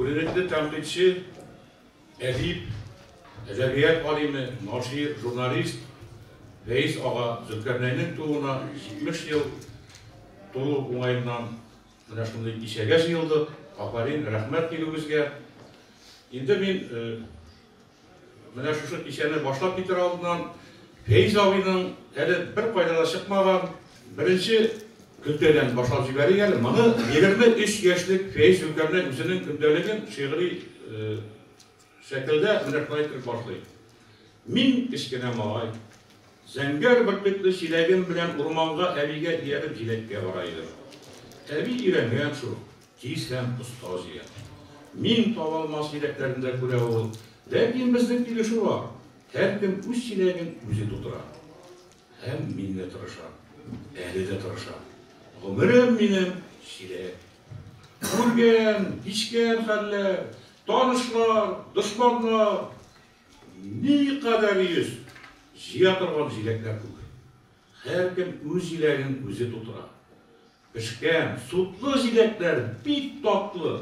Күренекле тәнкыйтьче, әдип, әдәбият галиме, нашир, журналист Фәиз ага Зөлкәрнәйнең тууына 70 ел тулу уңаеннан менә шундый кичәгә җыелдык. Афәрин, рәхмәт килүегезгә. Инде мин менә шушы кичәне башлап китер алдыннан Фәиз абыйның әле беркайда да чыкмаган беренче көндәдән башлап җибәрик әле. Моны 23 яшьлек Фәиз Зөлкәрнәй үзенең көндәлеген шигъри шәкелдә менә шулай итеп башлый. Мин кечкенә малай, зәңгәр бөртекле чиләгем белән урманга әбигә ияреп җиләккә бара идем. Әби өйрәнгән шул, тиз һәм оста җыя. Мин таба алмас җиләкләрне дә күрә ул. Ләкин безнең килешү бар, һәркем үз чиләген үзе тутыра. Һәм мин дә тырышам, әле дә тырышам. Гомерем минем чиләк. Күргән, кичкән хәлләр, танышлар, дошманнар, никадәр йөз җыя торган җиләкләр күп. Һәркем үз җиләген үзе тутыра. Пешкән, сутлы җиләкләр бик татлы,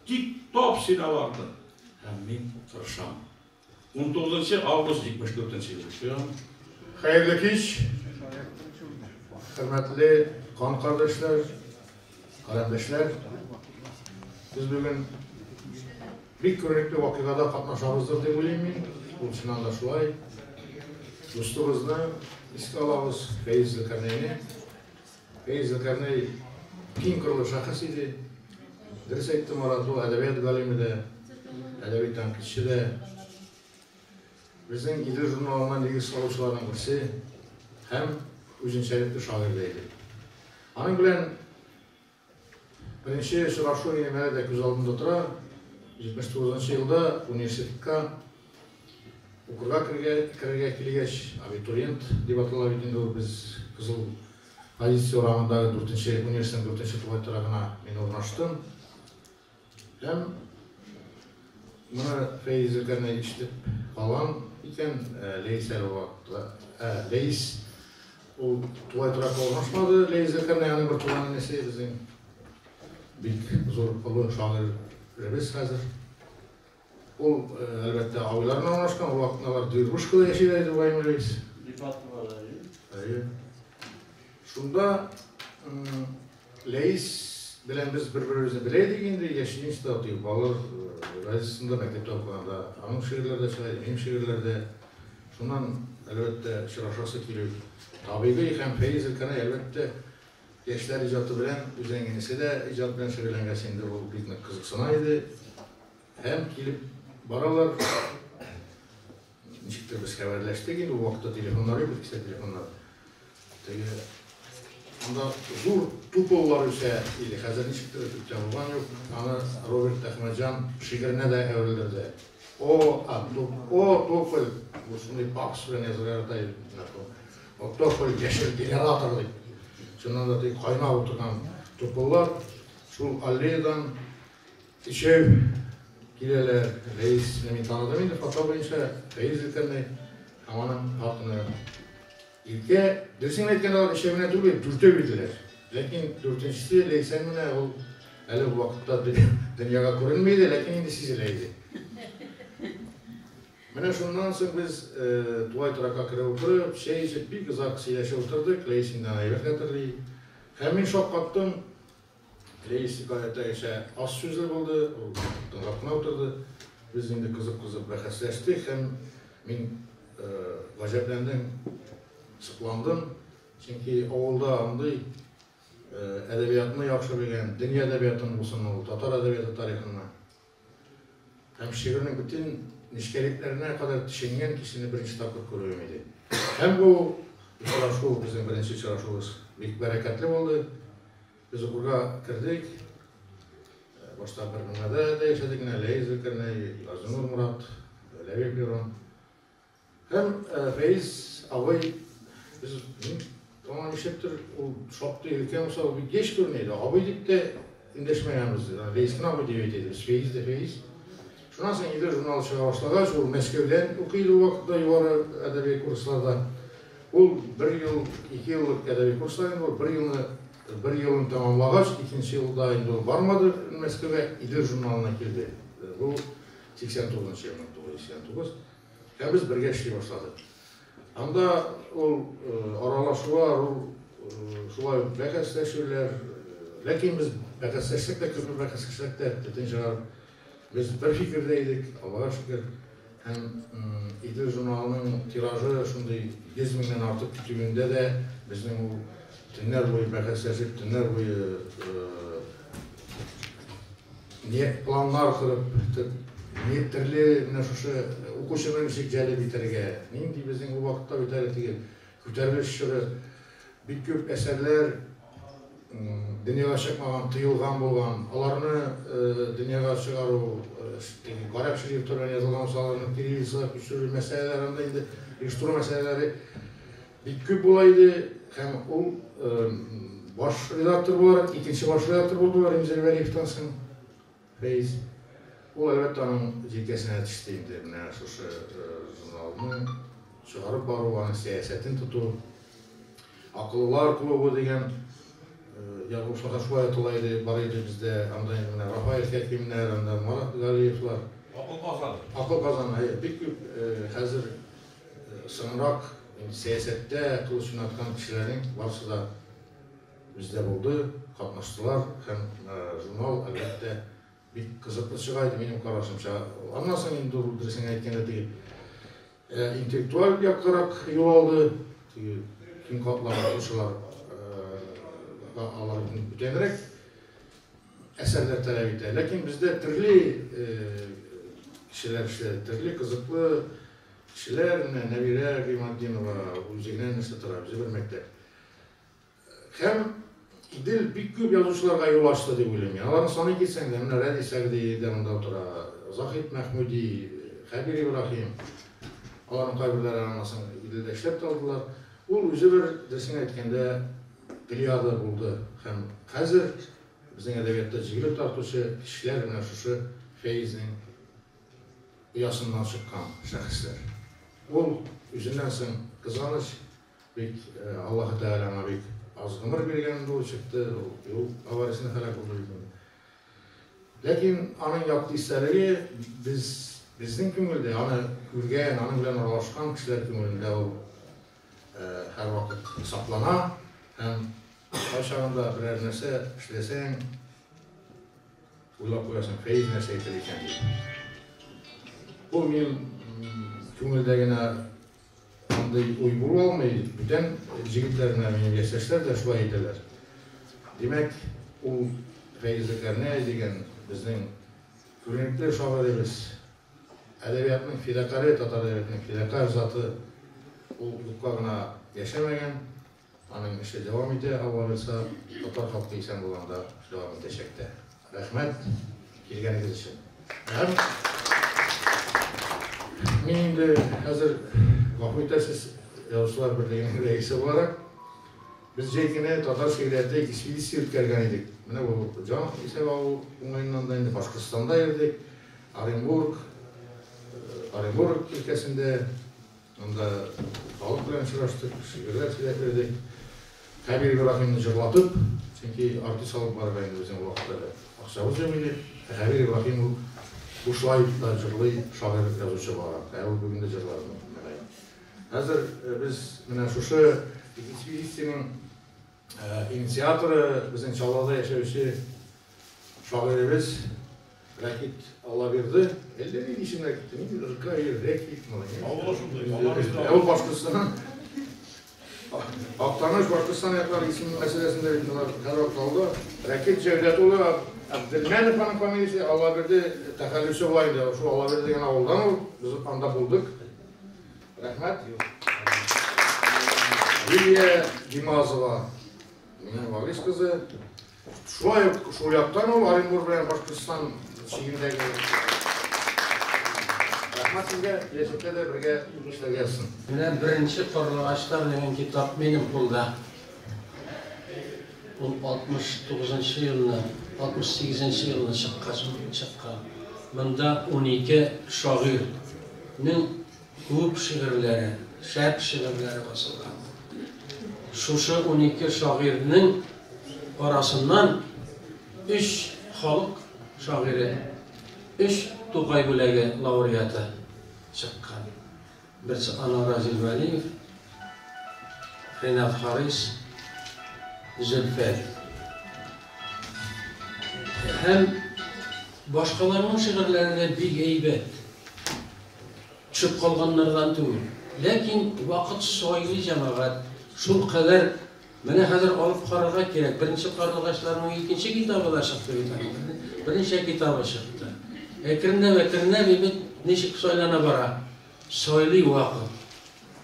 тик тап син аларны. Һәм мин тырышам. 19 август 74 ел өчен. Хәерле кич, хөрмәтле кан кардәшләр, каләмдәшләр. Без бүген бик күренекле вакыйгада катнашабыздыр дип уйлыйм мин. Ул чыннан да шулай. Дустыбызны искә алабыз, Фәиз Зөлкәрнәйне. Фәиз Зөлкәрнәй киң кырлы шәхес иде. Дөрес әйтте Марат, ул әдәбият галиме дә, әдәби тәнкыйтьче дә. Безнең Идел журналына нигез салучыларның берсе һәм үзенчәлекле шагыйрь дә иде. Аның белән беренче очрашу минем әле дә күз алдымда тора. 79 елда университетка укырга керергә килгәч, абитуриент дип атала бит инде ул, без Кызыл Позиция урамындагы 4 университетның 4 тулай торагына мин урнаштым. Һәм моны Фәиз Зөлкәрнәй ишетеп калган икән, Ләис әле ул вакытта, Ләис ул тулай торакка урнашмады, Ләис Зөлкәрнәй аның бер туган энесе, безнең бик зур олы шагыйребез хәзер. Ул, әлбәттә, абыйлар белән урнашкан, ул вакытта алар Движушкада яшиләр иде, Владимир Ләис. Липатовада, әйе. Шунда Ләис белән без бер-беребезне белә идек инде, яшьлегебездә теге балалар газетасында мәктәптә укыганда аның шигырьләре дә чыга иде, минем шигырьләр дә. Шуннан, әлбәттә, очрашасы килү табигый һәм Фәиз Зөлкәрнәй, әлбәттә, яшьләр иҗаты белән, үзенең энесе дә иҗат белән шөгыльләнгәч инде ул бик нык кызыксына иде. Һәм килеп баралар. Ничектер без хәбәрләштек инде, ул вакытта телефоннар юк, кесә телефоннар. Теге анда зур туполлар үсә иде. Хәзер ничектер күптән булган юк. Аны Роберт Әхмәтҗан шигыренә дә әверелдерде. О, а, туп, о, тополь. Бу шундый пафос белән язырга ярата иде. О, тополь, яшел генератор дип. Чыннан да теге кайнап утырган туполлар шул аллеядан өчәү киләләр. Рәисне мин таныдым инде фото буенча. Рәис өлкәннәй һәм аның хатыны Иркә. Дөресен генә әйткәндә, алар өчәү генә түгел, дүртәү иделәр. Ләкин дүртенчесе Ләйсән менә ул әле ул вакытта дөньяга күренми иде, ләкин инде сизелә иде. Менә шуннан соң без тулай торакка кереп утырып, чәй эчеп, бик озак сөйләшеп утырдык. Ләйсән инде аны әйбәт хәтерли. Һәм мин шаккаттым. Рәис гадәттәгечә аз сүзле булды, ул тыңлап кына утырды. Без инде кызып-кызып бәхәсләштек һәм мин гаҗәпләндем, сокландым. Чөнки авылда андый әдәбиятны яхшы белгән, дөнья әдәбиятын булсын ул, татар әдәбияты тарихынмы, һәм шигырьнең бөтен нечкәлекләренә кадәр төшенгән кешене беренче тапкыр күрүем иде. Һәм бу очрашу, безнең беренче очрашуыбыз бик бәрәкәтле булды. Без укырга кердек. Башта бер бүлмәдә дә яшәдек менә Ләис Зөлкәрнәй, Газинур Морат, Ләбиб Лерон. Һәм Фәиз абый без мин аңа нишләптер ул шактый өлкән булса, ул бик яшь күренә иде. Абый дип тә эндәшмәгәнбез. Ләис кенә абый дип әйтә идек. Фәиз дә Фәиз. Шуннан соң Идел журналы чыга башлагач, ул Мәскәүдән укый иде ул вакытта югары әдәби курсларда. Ул бер ел, ике еллык әдәби курслар инде ул, бер елны, бер елын тәмамлагач, икенче елда инде ул бармады Мәскәүгә, Идел журналына килде. Бу 89 ел, 1989. Һәм без бергә эшли башладык. Анда ул аралашулар, ул шулай ук бәхәсләшүләр, ләкин без бәхәсләшсәк тә, күпме бәхәсләшсәк тә, төтен чыгарып, без бер фикердә идек, Аллага шөкер. Һәм Идел журналының тиражы шундый 100 меңнән артып китүендә дә безнең ул төннәр буе бәхәсләшеп, төннәр буе планнар корып, төрле менә шушы укучыны ничек җәлеп итәргә, нинди безнең ул вакытта бит әле теге күтәрелеш чоры, бик күп әсәрләр дөньяга чыкмаган, тыелган булган, аларны дөньяга чыгару, теге гарәп шрифты белән язылган булса, аларны кириллицага күчерү мәсьәләләре, анда инде оештыру мәсьәләләре бик күп була иде. Һәм ул баш редактор буларак, икенче баш редактор булдылар Римзил Вәлиевтан соң Фәиз. Ул әлбәттә аның җилкәсенә төште инде менә шушы журналны чыгарып бару, аның сәясәтен тоту. Акыллылар клубы дигән язучылар шулай атала иде, бар иде бездә. Анда инде менә Рафаэль Хәкимнәр, анда Марат Галиевлар. Акыл казаны. Акыл казаны, әйе, бик күп хәзер соңрак сәясәттә кылыч уйнаткан кешеләрнең барысы да бездә булды, катнаштылар һәм журнал әлбәттә бик кызыклы чыга иде минем карашымча. Аннан соң инде ул дөресен әйткәндә теге интеллектуаль яккарак юл алды. Теге киң катлам укучылар алар бүтәнрәк әсәрләр таләп итә. Ләкин бездә төрле кешеләр эшләде, төрле кызыклы кешеләр, менә Нәбирә Гыйматдинова үзе генә нәрсә тора, үзе бер мәктәп. Һәм Идел бик күп язучыларга юл ачты дип уйлыйм мин. Аларны саный китсәң дә, менә Рәдис Сәгъди дә монда утыра, Заһид Мәхмүди, Хәбир Ибраһим. Аларның кайберләре аннан соң Иделдә эшләп тә алдылар. Ул үзе бер, дөресен әйткәндә, плеяда булды. Һәм хәзер безнең әдәбиятта җигелеп тартучы кешеләр менә шушы Фәизнең оясыннан чыккан шәхесләр. Ул үзеннән соң кызганыч, бик Аллаһы Тәгалә аңа бик аз гомер биргән инде, ул чыкты, ул юл авариясендә һәлак булды бит инде. Ләкин аның якты истәлеге без безнең күңелдә, аны күргән, аның белән аралашкан кешеләр күңелендә ул һәрвакыт саклана һәм кайчагында берәр нәрсә эшләсәң, уйлап куясың, Фәиз нәрсә әйтер икән дип. Бу минем күңелдә генә андый уй була алмый, бүтән җегетләр менә минем яшьтәшләр дә шулай әйтәләр. Димәк, ул Фәиз Зөкәрнәй дигән безнең күренекле шагыйребез, әдәбиятның фидакаре, татар әдәбиятының фидакарь заты, ул юкка гына яшәмәгән, аның эше дәвам итә, Алла боерса, татар халкы исән булганда дәвам итәчәк тә. Рәхмәт килгәнегез өчен. Һәм мин инде хәзер, гафу итәрсез, Язучылар берлегенең рәисе буларак, без җәй көне татар шигърияте экспедиция үткәргән идек. Менә бу җан исәп алу уңаеннан да инде Башкортстанда йөрдек, Оренбург, Оренбург өлкәсендә, анда халык белән очраштык, шигырьләр сөйләп йөрдек. Хәбир Ибраһимны җырлатып, чөнки артист алып барырга инде безнең ул вакытта әле акчабыз юк иде. Ә Хәбир Ибраһим ул бушлай да җырлый, шагыйрь, язучы буларак. Ә ул бүген дә җырлар, мөгаен. Хәзер без менә шушы экспедициянең инициаторы, безнең Чаллыда яшәүче шагыйребез Рәкит Аллабирде. Әллә нинди исемнәр китте. Нинди Ркаир, Рәкит, малай. Авылы шундый. Ул Башкортстаннан. Актаныш, Башкортстан яклары исем мәсьәләсендә бит алар һәрвакыт алда. Рәкит Җәүдәт улы Абделмәнов аның фамилиясе, Аллабирде тәхәллүсе була инде. Шул Аллабирде дигән авылдан ул. Без анда булдык. Рәхмәт. Лилия Димазова, минем Вагиз кызы. Шулай ук шул яктан ул Оренбург белән Башкортстан чигендәге. Рәхмәт сезгә, киләчәктә дә бергә эшләргә язсын. Менә беренче Карлыгачлар дигән китап минем кулда. Ул 69 елны, 68 елны чыккан. Монда 12 шагыйрьнең күп шигырьләре, шәп шигырьләре басылган. Шушы 12 шагыйрьнең арасыннан 3 халык шагыйре. Өч Тукай бүләге лауреаты чыккан. Берсе ана Разил Вәлиев, Ренат Харис, Зөлфәт. Һәм башкаларның шигырьләре дә бик әйбәт. Төшеп калганнардан түгел. Ләкин вакыт сайлый җәмәгать. Шул кадәр менә хәзер алып карарга кирәк. Беренче карлыгачларның икенче китабы да чыкты бит аның. Берничә китабы чыкты. Әкренләп, әкренләп бит ничек сайлана бара. Сайлый вакыт.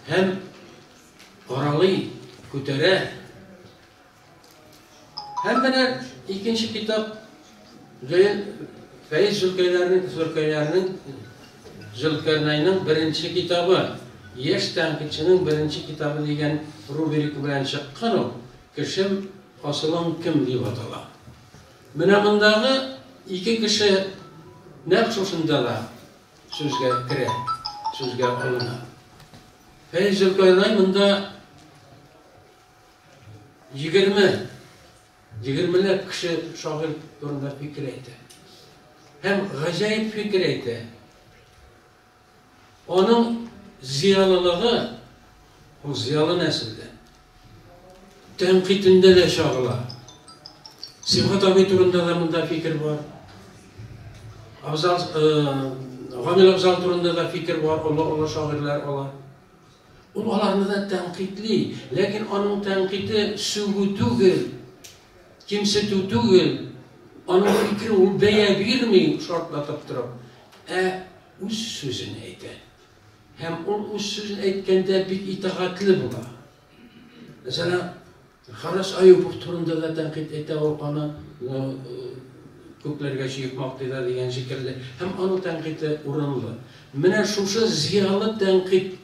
Һәм каралый, күтәрә. Һәм менә икенче китап Фәиз Зөлкәйләрнең Зөлкәйләрнең Зөлкәрнәйнең беренче китабы, Яшь тәнкыйтьченең беренче китабы дигән рубрика белән чыккан ул, Кешем, асылың кем дип атала. Менә мондагы ике кеше нәкъ шушында да сүзгә керә, сүзгә алына. Фәиз Зөлкәрнәй монда 20, егермеләп кеше шагыйрь турында фикер әйтә. Һәм гаҗәеп фикер әйтә. Аның зыялылыгы, ул зыялы нәселдән, тәнкыйтендә дә чагыла. Сибгат абый турында да монда фикер бар. Абзал, Гамил Абзал турында да фикер бар, олы-олы шагыйрьләр алар. Ул аларны да тәнкыйтьли, ләкин аның тәнкыйте сүгү түгел, кимсетү түгел. Аның фикере ул бәя бирми шартлатып торып, ә үз сүзен әйтә. Һәм ул үз сүзен әйткәндә бик итагатьле була. Мәсәлән, Харрас Аюпов турында да тәнкыйть әйтә ул аны күкләргә чөеп мактый да дигән шикелле. Һәм аның тәнкыйте урынлы. Менә шушы зыялы тәнкыйть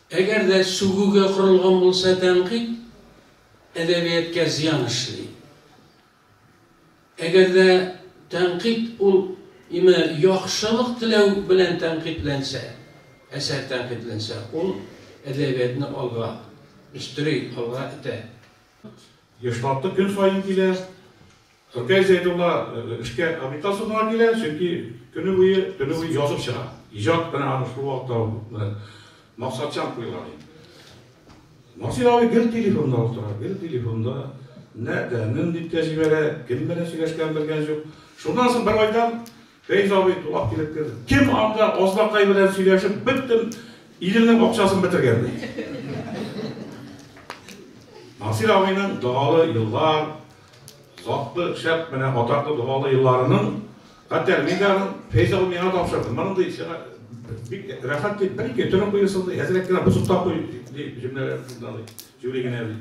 әгәр дә сүгүгә корылган булса тәнкыйть әдәбияткә зыян эшли. Әгәр дә тәнкыйть ул име яхшылык теләү белән тәнкыйтьләнсә, әсәр тәнкыйтьләнсә, ул әдәбиятны алга өстери, алга этә. Ешлатты көн саен килә. Ркәй Зәйдулла эшкә обедтан соң гына килә, чөнки көне буе, төне буе язып чыга. Иҗат менә аның шул вакытта ук менә максатчан куелган инде. Насыйр абый гел телефонда утыра, гел телефонда. Нә тәнен дип тә җибәрә, кем белән сөйләшкәнен белгән юк. Шуннан соң бер айдан Фәиз абый тулап килеп керде. Кем анда Азнакай белән сөйләшеп бөтен иленең акчасын бетергән ди. Насыйр абыйның догалы еллар, затлы, шәп менә атаклы догалы елларының хәтта мин дә аның Фәиз абый миңа тапшырды. Моның ди сиңа бик рәхәт дип бер-ике төн укыйсың ди, әзрәк кенә бозып та куй ди җөмләләр шунда ди. Җүри генә ди.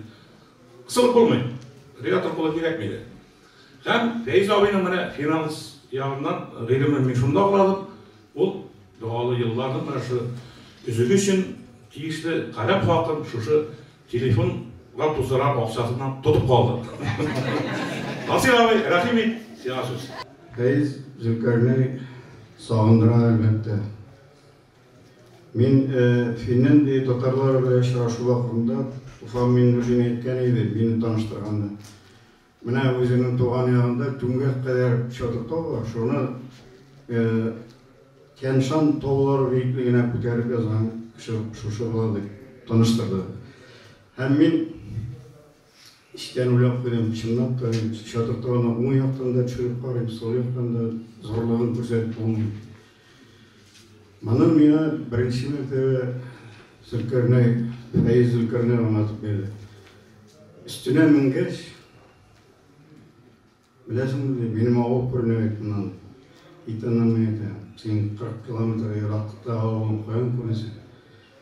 Кысылып булмый. Редактор кулы кирәкми ди. Һәм Фәиз абыйның менә финанс ягыннан гыйлемен мин шунда аңладым. Ул догалы елларның менә шушы өзеге өчен тиешле каләм хакын шушы телефонга туздырган акчасыннан тотып калды. Насыйр абый, рәхим ит, сиңа сүз. Фәиз Зөлкәрнәй сагындыра, әлбәттә. Мин Финляндия татарлары белән очрашу вакытында Туфан Миңнуллин әйткән иде, мине таныштырганда. Менә үзенең туган ягында түмгәк кадәр чатыр тау бар, шуны Тянь-Шань таулары биеклегенә күтәреп язган кеше шушы була дип таныштырды. Һәм мин эчтән уйлап куйдым, чынлап та мин чатыр тауны уң яктан да төшереп карыйм, сул яктан да зурлыгын күрсәтеп булмый. Моны миңа беренче мәртәбә Зөлкәрнәй, Фәиз Зөлкәрнәй аңлатып бирде. Өстенә менгәч, беләсеңме, ди, минем авыл күренә бит моннан. Ит аннан мин әйтәм, син 40 километр ераклыктагы авылың каян күренсен?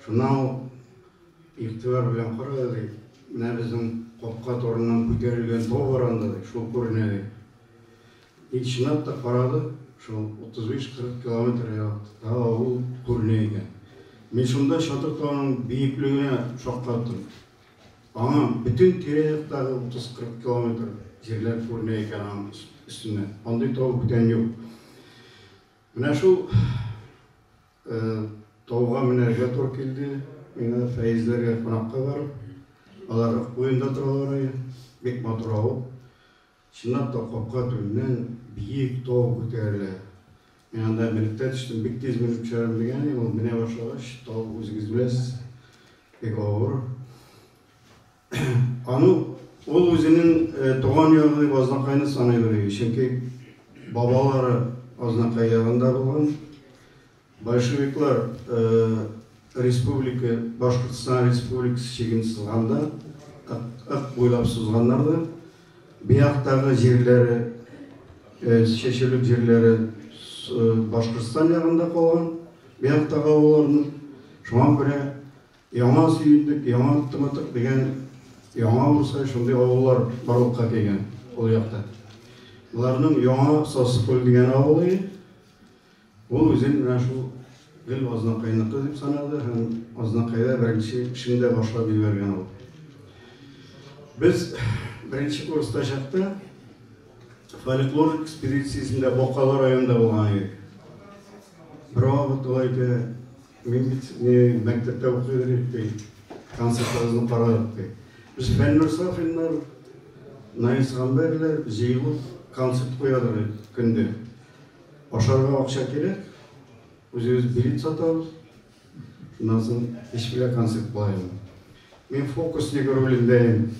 Шуннан ул игътибар белән карады, ди, менә безнең капка турыннан күтәрелгән тау бар анда, ди, шул күренә, ди. И чынлап та карады, шул 35-40 километр ераклыктагы авыл күренә икән. Мин шунда Чатыр тауның биеклегенә шаккаттым. Аңа бөтен тирә-яктагы 30-40 километр җирләр күренә икән аның өстеннән. Андый тау бүтән юк. Менә шул тауга менәргә туры килде миңа Фәизләргә кунакка барып. Алар Ык буенда торалар иде. Бик матур авыл. Чынлап та капка төбеннән Биек тау күтәрелә. Мин анда менеп тә төштем, бик тиз менеп төшәрмен дигән идем, ул менә башлагач, тау үзегез беләсез, бик авыр. Аны ул үзенең туган ягы дип Азнакайны саныйдыр иде, чөнки бабалары Азнакай ягында булган. Большевиклар республика, Башкортстан республикасы чиген сызганда, Ык буйлап сузганнар да, бияктагы җирләре, чәчүлек җирләре Башкортстан ягында калган, бияктагы авылларның. Шуңа күрә Яңа Сөендек, Яңа Тымытык дигән Яңа Урсай шундый авыллар барлыкка килгән ул якта. Боларның Яңа Сасыкүл дигән авылы. Ул үзен менә шул гел Азнакайныкы дип санады һәм Азнакайда беренче эшен дә башлап җибәргән ул. Без беренче курста чакта фольклор экспедициясендә Бакалы районында булган идек. Бервакыт ул әйтә, мин бит не мәктәптә укый идек, ди, концертларыгызны карадык, ди. Без Фәннур Сафиннар, Наил Гамбәрләр җыелып концерт куядыр көндә. Ашарга акча кирәк, үзебез билет сатабыз. Шуннан соң кич белән концерт була инде. Мин фокусник ролендә идем.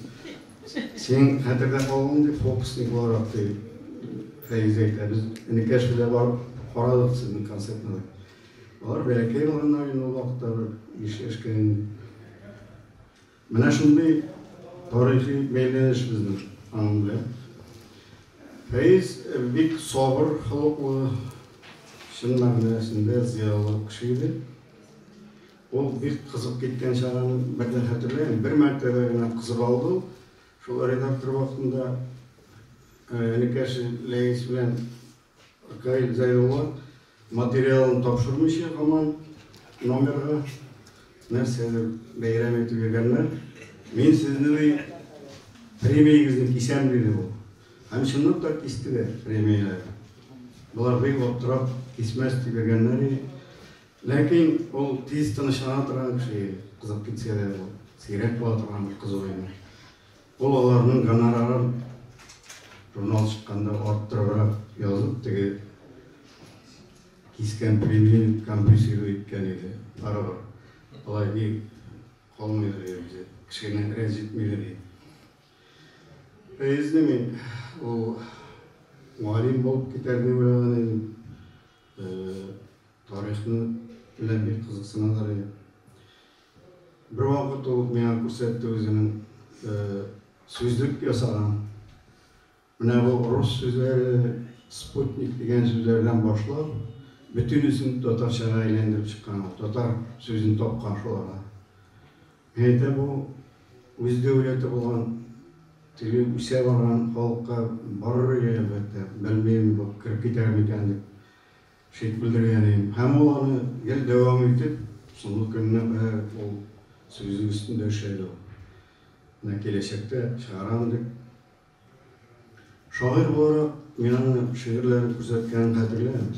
Син хәтердә калган дип фокусник буларак ди. Фәиз әйтә, без энекәш белән барып карадык сезнең концертны. Алар бәләкәй булганнар инде ул вакытта бер 5 яшькә инде. Менә шундый тарихи бәйләнеш безнең аның белән. Фәиз бик сабыр холыклы, чын мәгънәсендә зыялы кеше иде. Ул бик кызып киткән чагын бер дә хәтерләмим. Бер мәртәбә генә кызып алды ул. Шул редактор вакытында энекәше Ләис белән Ркаил Зәйдулла материалын тапшырмыйча һаман номерга нәрсәдер бәйрәм итеп йөргәннәр. Мин сезне ди премиягезне кисәм диде ул. Һәм чынлап та кисте дә премияләрне. Болар бик аптырап кисмәс дип йөргәннәр иде. Ләкин ул тиз тынычлана торган кеше иде. Кызып китсә дә ул сирәк була торган кызу иде. Ул аларның гонорарын журнал чыкканда арттырыбрак язып, теге кискән премияне компенсировать иткән иде. Барыбер алай ни калмыйдыр иде үзе, кешене рәнҗетмидер иде. Фәезне мин ул мөгаллим булып китәр дип уйлаган идем. Тарихны белән бик кызыксынадыр иде. Бервакыт ул миңа күрсәтте үзенең сүзлек ясаган. Менә бу рус сүзләре, спутник дигән сүзләрдән башлап, бөтенесен татарчага әйләндереп чыккан ул, татар сүзен тапкан шуларга. Мин әйтәм, бу үз дәүләте булган, теге үсә барган халыкка барыр иде, әлбәттә, белмим, бу кереп китәр микән дип. Шик белдергән идем. Һәм ул аны гел дәвам итеп, соңгы көненә кадәр ул сүзлек өстендә эшләде ул. Менә киләчәктә чыгарам дип. Шагыйрь буларак мин аны шигырьләрен күрсәткәнен хәтерләмим.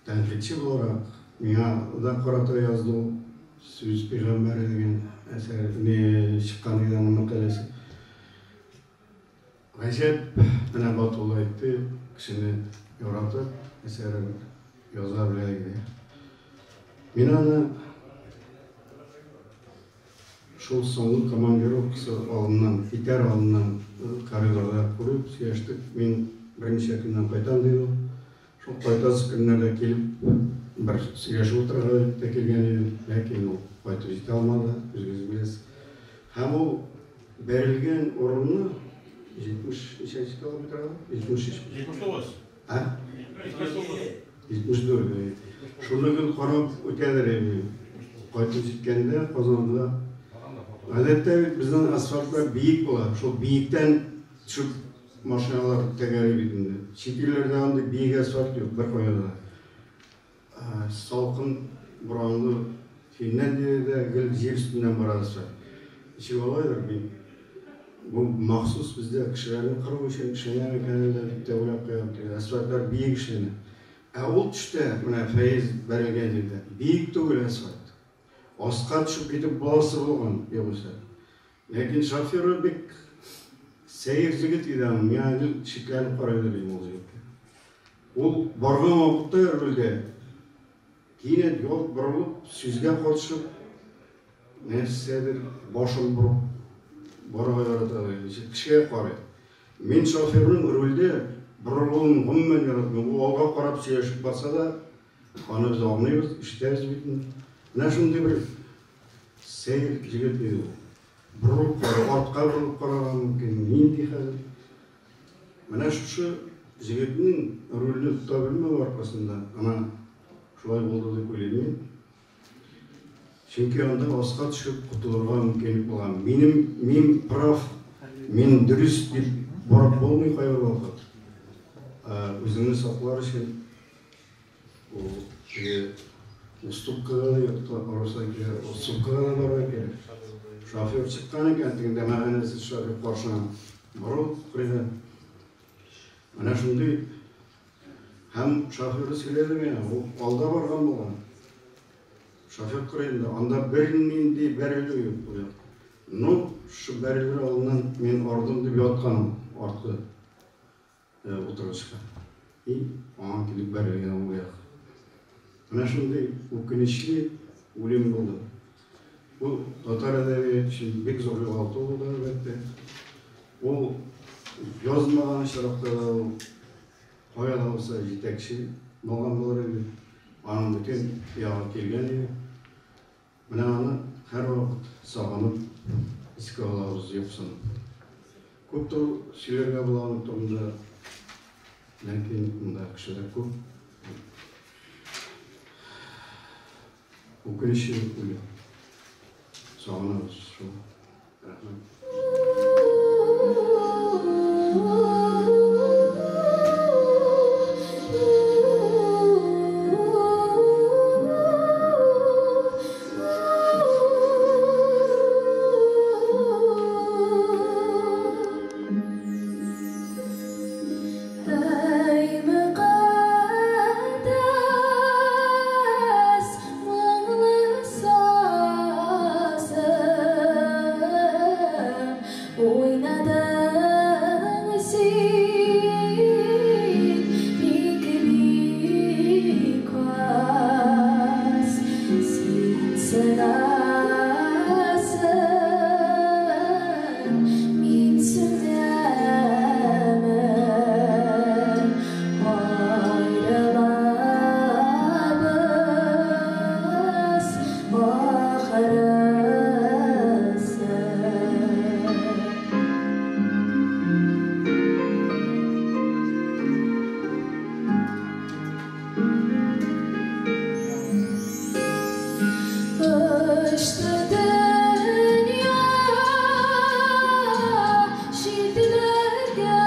Тәнкыйтьче буларак миңа да карата язды ул Сүз пәйгамбәре дигән әсәр, не чыккан иде аның мәкаләсе. Гаҗәп, менә Батулла әйтте, кешене яратып, әсәрен яза белә иде. Мин аны шул соңгы командировкасы алдыннан, китәр алдыннан коридорда күреп сөйләштек. Мин берничә көннән кайтам, диде ул. Шул кайтасы көннәрдә килеп, бер сөйләшеп утырырга дип тә килгән идем, ләкин ул кайтып җитә алмады, үзегез беләсез. Һәм ул бәрелгән урынны 70 ничәнче километрда? 73. 79. Ә? 79. 74. Шуны гел карап үтәдер инде. Кайтып җиткәндә Казанда гадәттә бит безнең асфальтлар биек була. Шул биектән төшеп машиналар тәгәри бит инде. Чит илләрдә андый биек асфальт юк беркая да. Салкын, буранлы Финляндиядә гел җир өстеннән бара асфальт. Ничек алайдыр, мин бу махсус бездә кешеләрне кыру өчен эшләнә микән әллә дип тә уйлап куям. Теге асфальтлар биек эшләнә. Ә ул төштә, менә Фәез бәрелгән җирдә, биек түгел асфальт. Аска төшеп китеп буласы булган, югыйсә. Ләкин шоферы бик Сәер җегет иде аның, миңа гел шикләнеп карый идем ул җегеткә. Ул барган вакытта рульдә кинәт ялт борылып, сүзгә катышып, нәрсәдер башын борып барырга ярата, ничек кешегә карый. Мин шоферның рульдә борылуын гомумән яратмыйм. Ул алга карап сөйләшеп барса да, аны без аңлыйбыз, ишетәбез бит инде. Менә шундый бер сәер җегет иде ул. Борылып карау, артка борылып карарга мөмкин. Нинди хәл? Менә шушы җегетнең рульне тота белмәве аркасында ана шулай булды дип уйлыйм мин. Чөнки анда аска төшеп котылырга мөмкинлек булган. Минем мин прав, мин дөрес дип барып булмый кайбер вакыт. Үзеңне саклар өчен ул теге уступкага да юкта барырга кирәк, уступкага да барырга кирәк. Шофер чыккан икән, тегендә мәгънәсез шофер каршына борылып куйды. Менә шундый һәм шоферы сөйләде миңа, ул алда барган булган. Шофер кырыенда, анда бернинди бәрелү юк ул якта. Ну, шу бәрелер алдыннан мин ардым дип яткан ул арткы утыргычка. И аңа килеп бәрелгән ул як. Менә шундый үкенечле үлем булды. Бу татар әдәбияты өчен бик зур югалту булды, әлбәттә. Ул язмаган очракта да ул кая да булса җитәкче булган булыр иде. Аның бөтен ягы килгән иде. Менә аны һәрвакыт сагынып искә алабыз, юксынып. Күп тор сөйләргә була аның турында, ләкин монда кешеләр күп. Үкенечле үлем. Сагынабыз шул. Рәхмәт. Әй мөкатдәс моңлы сазым, Уйнадың син бик бик аз. Син сынасың, мин сүнәмен. Аерылабыз ахырысы. Очты дөнья читләргә,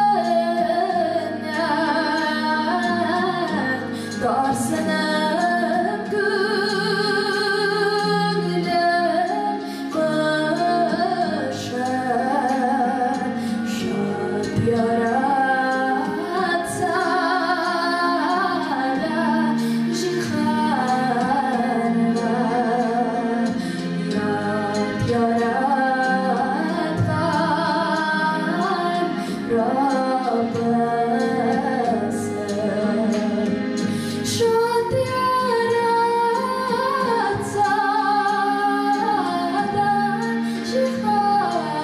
Тарсынып күңелем кошы. Шат яратса да җиһанга, Ят яраткан Раббысы. Шат яратса да җиһанга,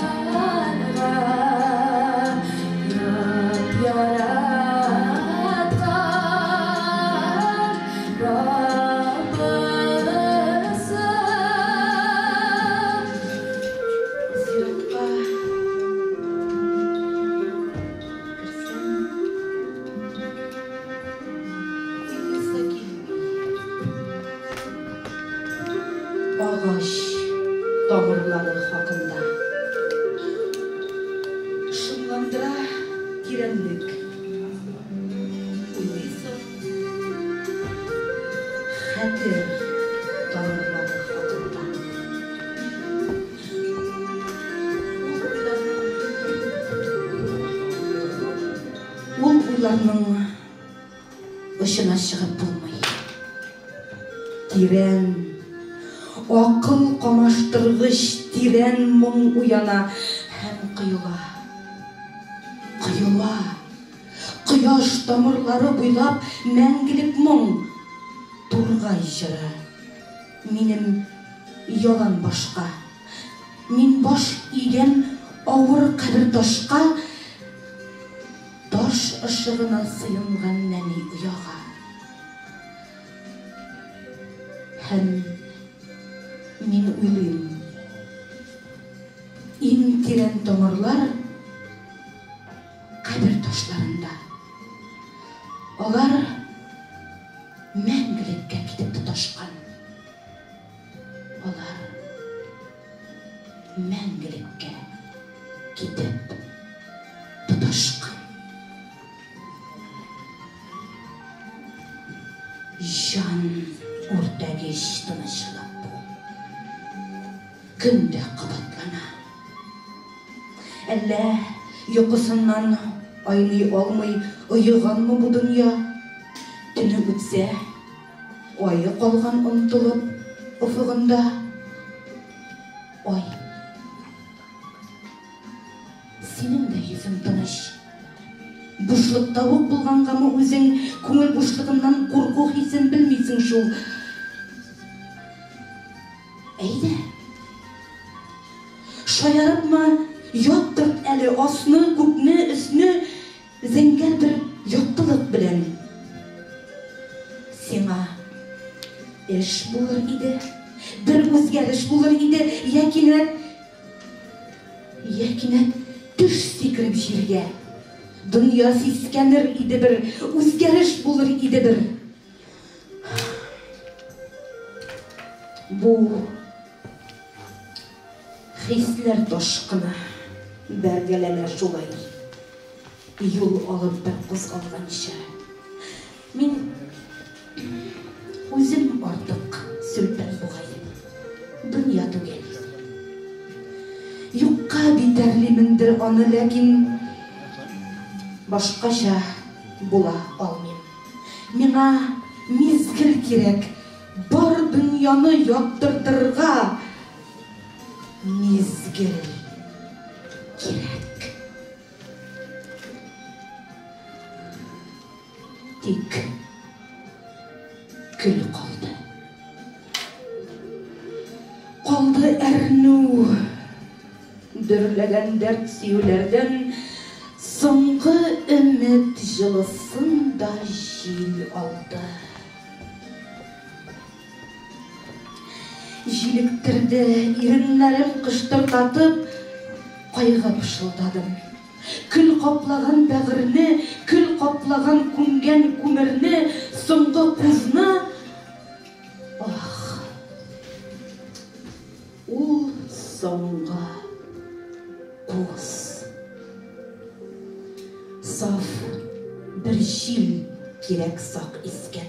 Ят яраткан Раббысы. Зиратка керсәм, уйлыйсы килми. Агач тамырлары хакында. Шомландыра тирәнлек. Уйлыйсың хәтер тамырлары хакында. Ул уйларның очына чыгып булмый. Тирән, акыл камаштыргыч тирән моң уяна һәм коела. Кояш тамырлары буйлап мәңгелек моң, тургай җыры. Минем ялан башка. Мин баш игән авыр кабер ташка, таш ышыгына сыенган нәни ояга. Һәм мин уйлыйм, иң тирән тамырлар кабер ташларында. Алар мәңгелеккә китеп тоташкан. Алар мәңгелеккә китеп тоташкан. Җан үртәгеч тынычлык бу. Көн дә кабатлана. Әллә йокысыннан айный алмый оеганмы бу дөнья? Төне үтсә, ае калган онытылып офыгында. Ай. Синең дә йөзең тыныч. Бушлыкта ук булгангамы үзең күңел бушлыгыннан курку хисен белмисең шул. Әйдә. Шаярыпмы, яктырт әле асны, күкне, өсне зәңгәр бер яктылык белән. Сиңа эш булыр иде, бер үзгәреш булыр иде, я кинәт, я кинәт төш сикереп җиргә. Дөнья сискәнер иде бер, үзгәреш булыр иде бер. Бу хисләр ташкыны бәргәләнә шулай, юл алып бер кузгалганчы. Мин үзем артык сүлпән бугай, дөнья түгел. Юкка битәрлимендер аны, ләкин башкача була алмыйм. Миңа мизгел кирәк, бар дөньяны яктыртырга мизгел кирәк. Тик көл калды. Калды әрнү, дөрләгән дәрт сөюләрдән соңгы өмет җылысын да җил алды. Җилектерде иреннәрем кыштырдатып, кайгы пышылдадым. Көл каплаган бәгырьне, көл каплаган күмгән күмерне, соңгы кузны. Ах, ул соңгы куз. Саф бер җил кирәк сак искән.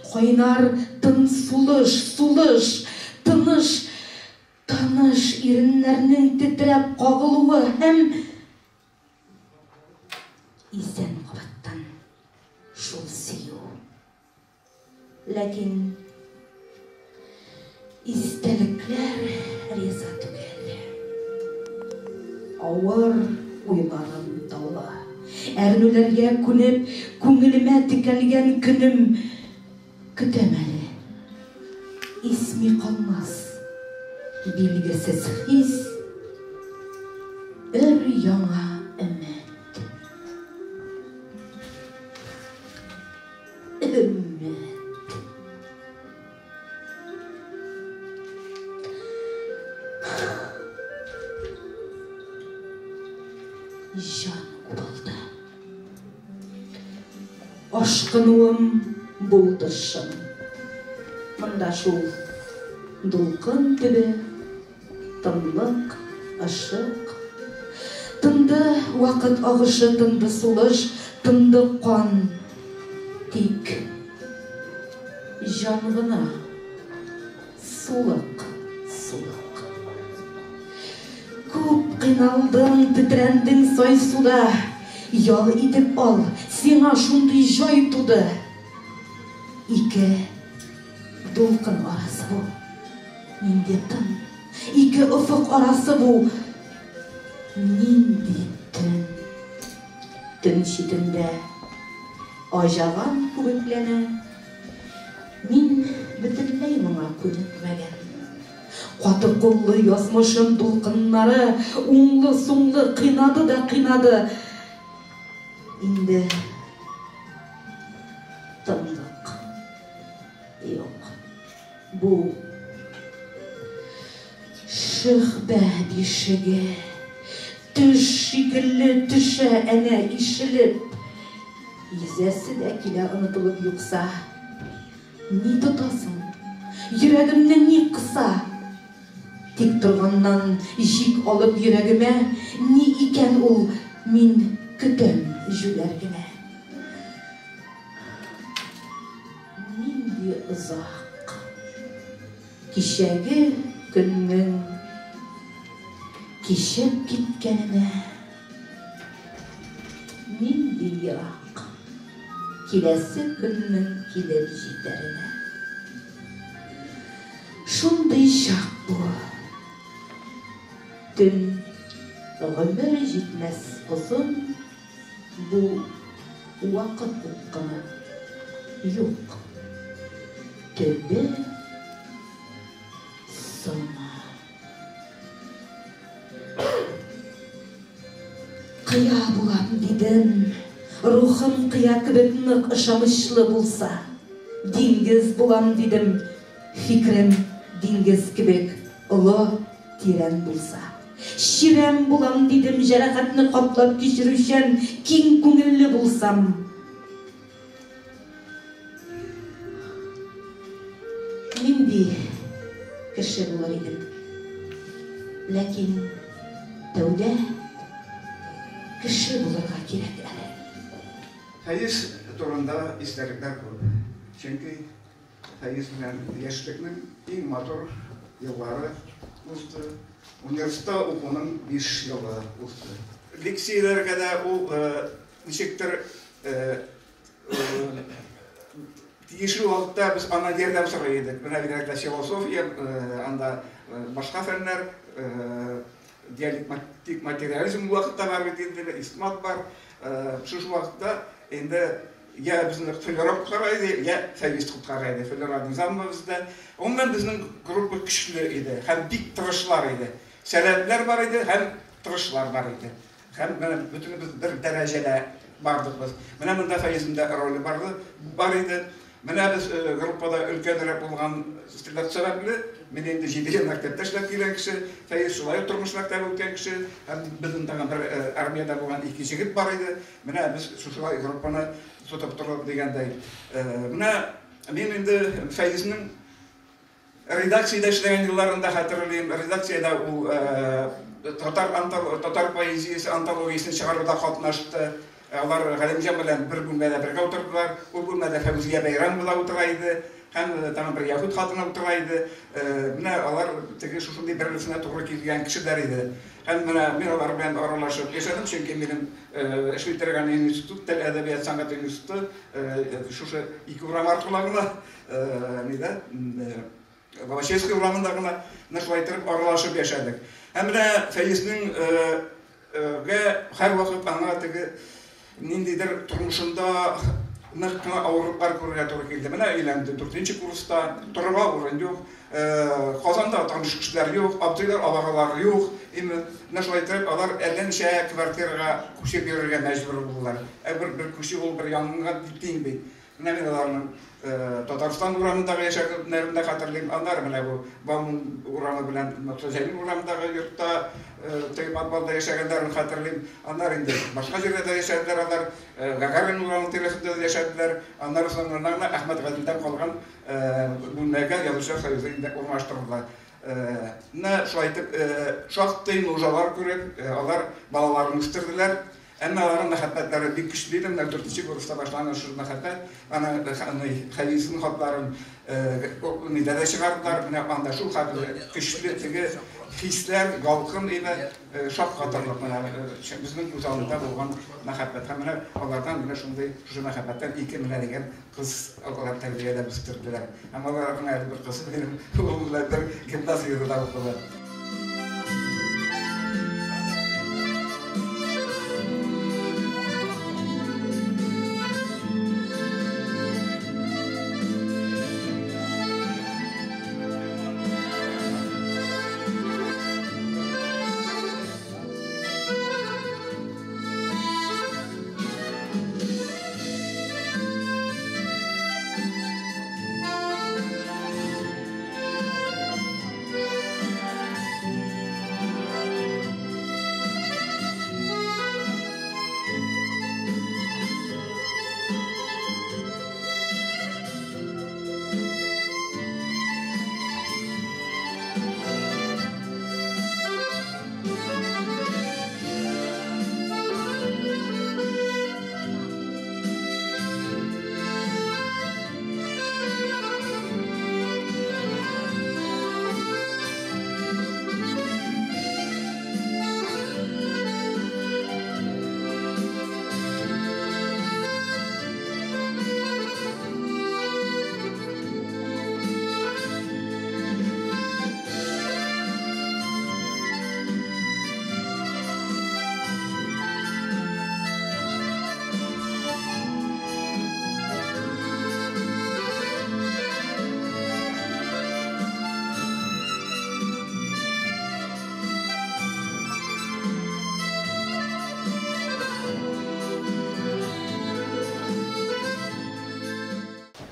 Кайнар тын сулыш, сулыш, тыныш, таныш иреннәрнең тетрәп кагылуы һәм исән кабаттан шул сөю. Ләкин истәлекләр риза түгел. Авыр уйларым таулы. Әрнүләргә күнеп, күңелемә текәлгән көнем көтәм әле. Исми калмас билгесез хис, өр яңа өмет. Өмет. Җан убылды. Ашкынуым булды шым. Монда шул дулкын төбе, тынлык, ышык. Тынды вакыт агышы, тынды сулыш, тынды кан. Тик җан гына сулык, сулык. Күп кыйналдың, тетрәндең сай суда. Ял итеп ал, сиңа шундый җай туды. Ике дулкын арасы бу. Нинди тын. Ике офык арасы бу. Нинди төн. Төн читендә Аҗаган күбекләнә. Мин бөтенләй моңа күнекмәгән. Каты куллы язмышым дулкыннары уңлы-суллы кыйнады да кыйнады. Инде тынлык юк. Бу шөхбә бишеге. Төш шикелле төшә әнә ишелеп. Йөзәсе дә килә онытылып юкса. Ни тотасың? Йөрәгемне ни кыса? Тик торганнан җик алып йөрәгемә, ни икән ул, мин көтәм җүләр генә. Нинди озак кичәге көннең кичеп киткәненә, нинди ерак киләсе көннең килеп җитәренә. Шундый чак бу. Төн гомер җитмәс озын, бу вакыт упкыны. Юк, төбе соңы. Кыя булам дидем, рухым кыя кебек нык ышанычлы булса. Диңгез булам дидем, фикерем диңгез кебек олы, тирән булса. Чирәм булам дидем, җәрәхәтне каплап кичерүчән, киң күңелле булсам. Нинди кеше булыр идем? Ләкин тәүдә кеше булырга кирәк әле. Фәиз турында истәлекләр күп. Чөнки Фәиз белән яшьлекнең иң матур еллары узды. Университетта укуның 5 елы узды. Лекцияләргә дә ул ничектер тиешле вакытта без аннан ярдәм сорый идек. Менә бигрәк тә философия, анда башка фәннәр, диалектик материализм вакытта бар бит инде, истмат бар. Шушы вакытта инде я безне Флера коткара иде, я Фәиз коткара иде. Флера Низамова бездә. Гомумән безнең группа көчле иде һәм бик тырышлар иде. Сәләтләр бар иде һәм тырышлар бар иде. Һәм менә бөтенебез бер дәрәҗәдә бардык без. Менә монда Фәизнең дә роле барды, бар иде. Менә без группада өлкәнрәк булган сәбәпле, мин инде 7 ел мәктәптә эшләп килгән кеше, Фәиз шулай ук тормыш мәктәбе үткән кеше, һәм безнең тагын бер армиядә булган 2 җегет бар иде. Менә без шушылай группаны тотып тордык дигәндәй. Менә мин инде Фәизнең редакциядә эшләгән елларын да хәтерлим. Редакциядә ул татар поэзиясе антологиясен чыгаруда катнашты. Алар Галимҗан белән бер бүлмәдә бергә утырдылар. Ул бүлмәдә Фәүзия Бәйрәмова да утыра иде. Һәм тагын бер яһүд хатыны утыра иде. Менә алар теге шушындый бер-берсенә туры килгән кешеләр иде. Һәм менә мин алар белән аралашып яшәдем, чөнки минем эшли торган институт, тел әдәбият сәнгать институты шушы ике урам аркылы гына, нидә, Лобачевский урамында гына менә шулай итеп аралашып яшәдек. Һәм менә Фәизнең һәрвакыт аңа теге ниндидер тормышында нык кына авырлыклар күрергә туры килде. Менә өйләнде 4нче курста, торырга урын юк, Казанда таныш кешеләр юк, абзыйлар, абагалар юк. Инде менә шулай итеп алар әллә ничә квартирага күчеп йөрергә мәҗбүр булдылар. Ә бер күчү ул бер янгынга тиң бит. Менә мин аларның Татарстан урамындагы яшәгәннәрен дә хәтерлим. Аннары менә бу Бауман урамы белән Мортаза Җәлил урамындагы йортта теге подвалда яшәгәннәрен хәтерлим. Аннары инде башка җирдә дә яшәделәр алар. Гагарин урамы тирәсендә дә яшәделәр. Аннары соңыннан гына Әхмәт Гаделдән калган бүлмәгә Язучылар союзы инде урнаштырылды. Менә шулай итеп шактый нужалар күреп, алар балаларын үстерделәр. Әмма аларның мәхәббәтләре бик көчле иде. Менә 4нче курста башланган шул мәхәббәт, аны Хәлилнең хатларын нидә дә чыгардылар. Менә анда шул хәтле көчле теге хисләр, ялкын иде, шаккатырлык менә безнең күз алдында булган мәхәббәт. Һәм менә алардан менә шундый шушы мәхәббәттән ике менә дигән кыз алар тәрбияләп үстерделәр. Һәм аларның әле бер кызы минем улым белән бер гимназиядә укыды.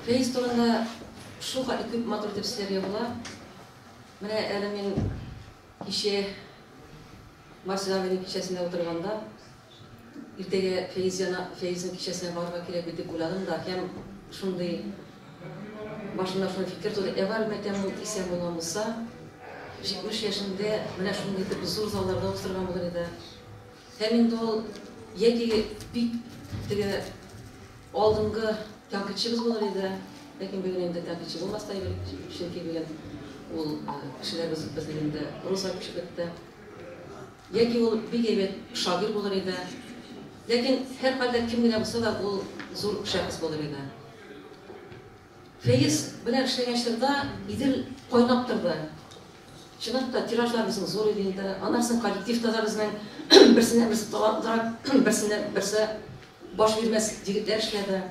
Фәиз турында шул хәтле күп матур итеп сөйләргә була. Менә әле мин кичә Марсель абыйның кичәсендә утырганда, иртәгә Фәиз яна, Фәизнең кичәсенә барырга кирәк бит дип уйладым да, һәм шундый башымда шундый фикер туды. Әгәр мәйтәм ул исән булган булса, 70 яшендә менә шундый итеп зур залларда уздырган булыр иде. Һәм инде ул яки бик теге алдынгы тәнкыйтьчебез булыр иде, ләкин бүген инде тәнкыйтьче булмас та иде, чөнки бүген ул кешеләребез безнең инде прозага күчеп бетте. Яки ул бик әйбәт шагыйрь булыр иде. Ләкин һәрхәлдә кем генә булса да, ул зур шәхес булыр иде. Фәез белән эшләгән чорда Идел кайнап торды. Чынлап та, тиражлар безнең зур иде инде. Аннан соң коллективта да безнең берсеннән берсе талантлырак, берсеннән берсе баш бирмәс егетләр эшләде.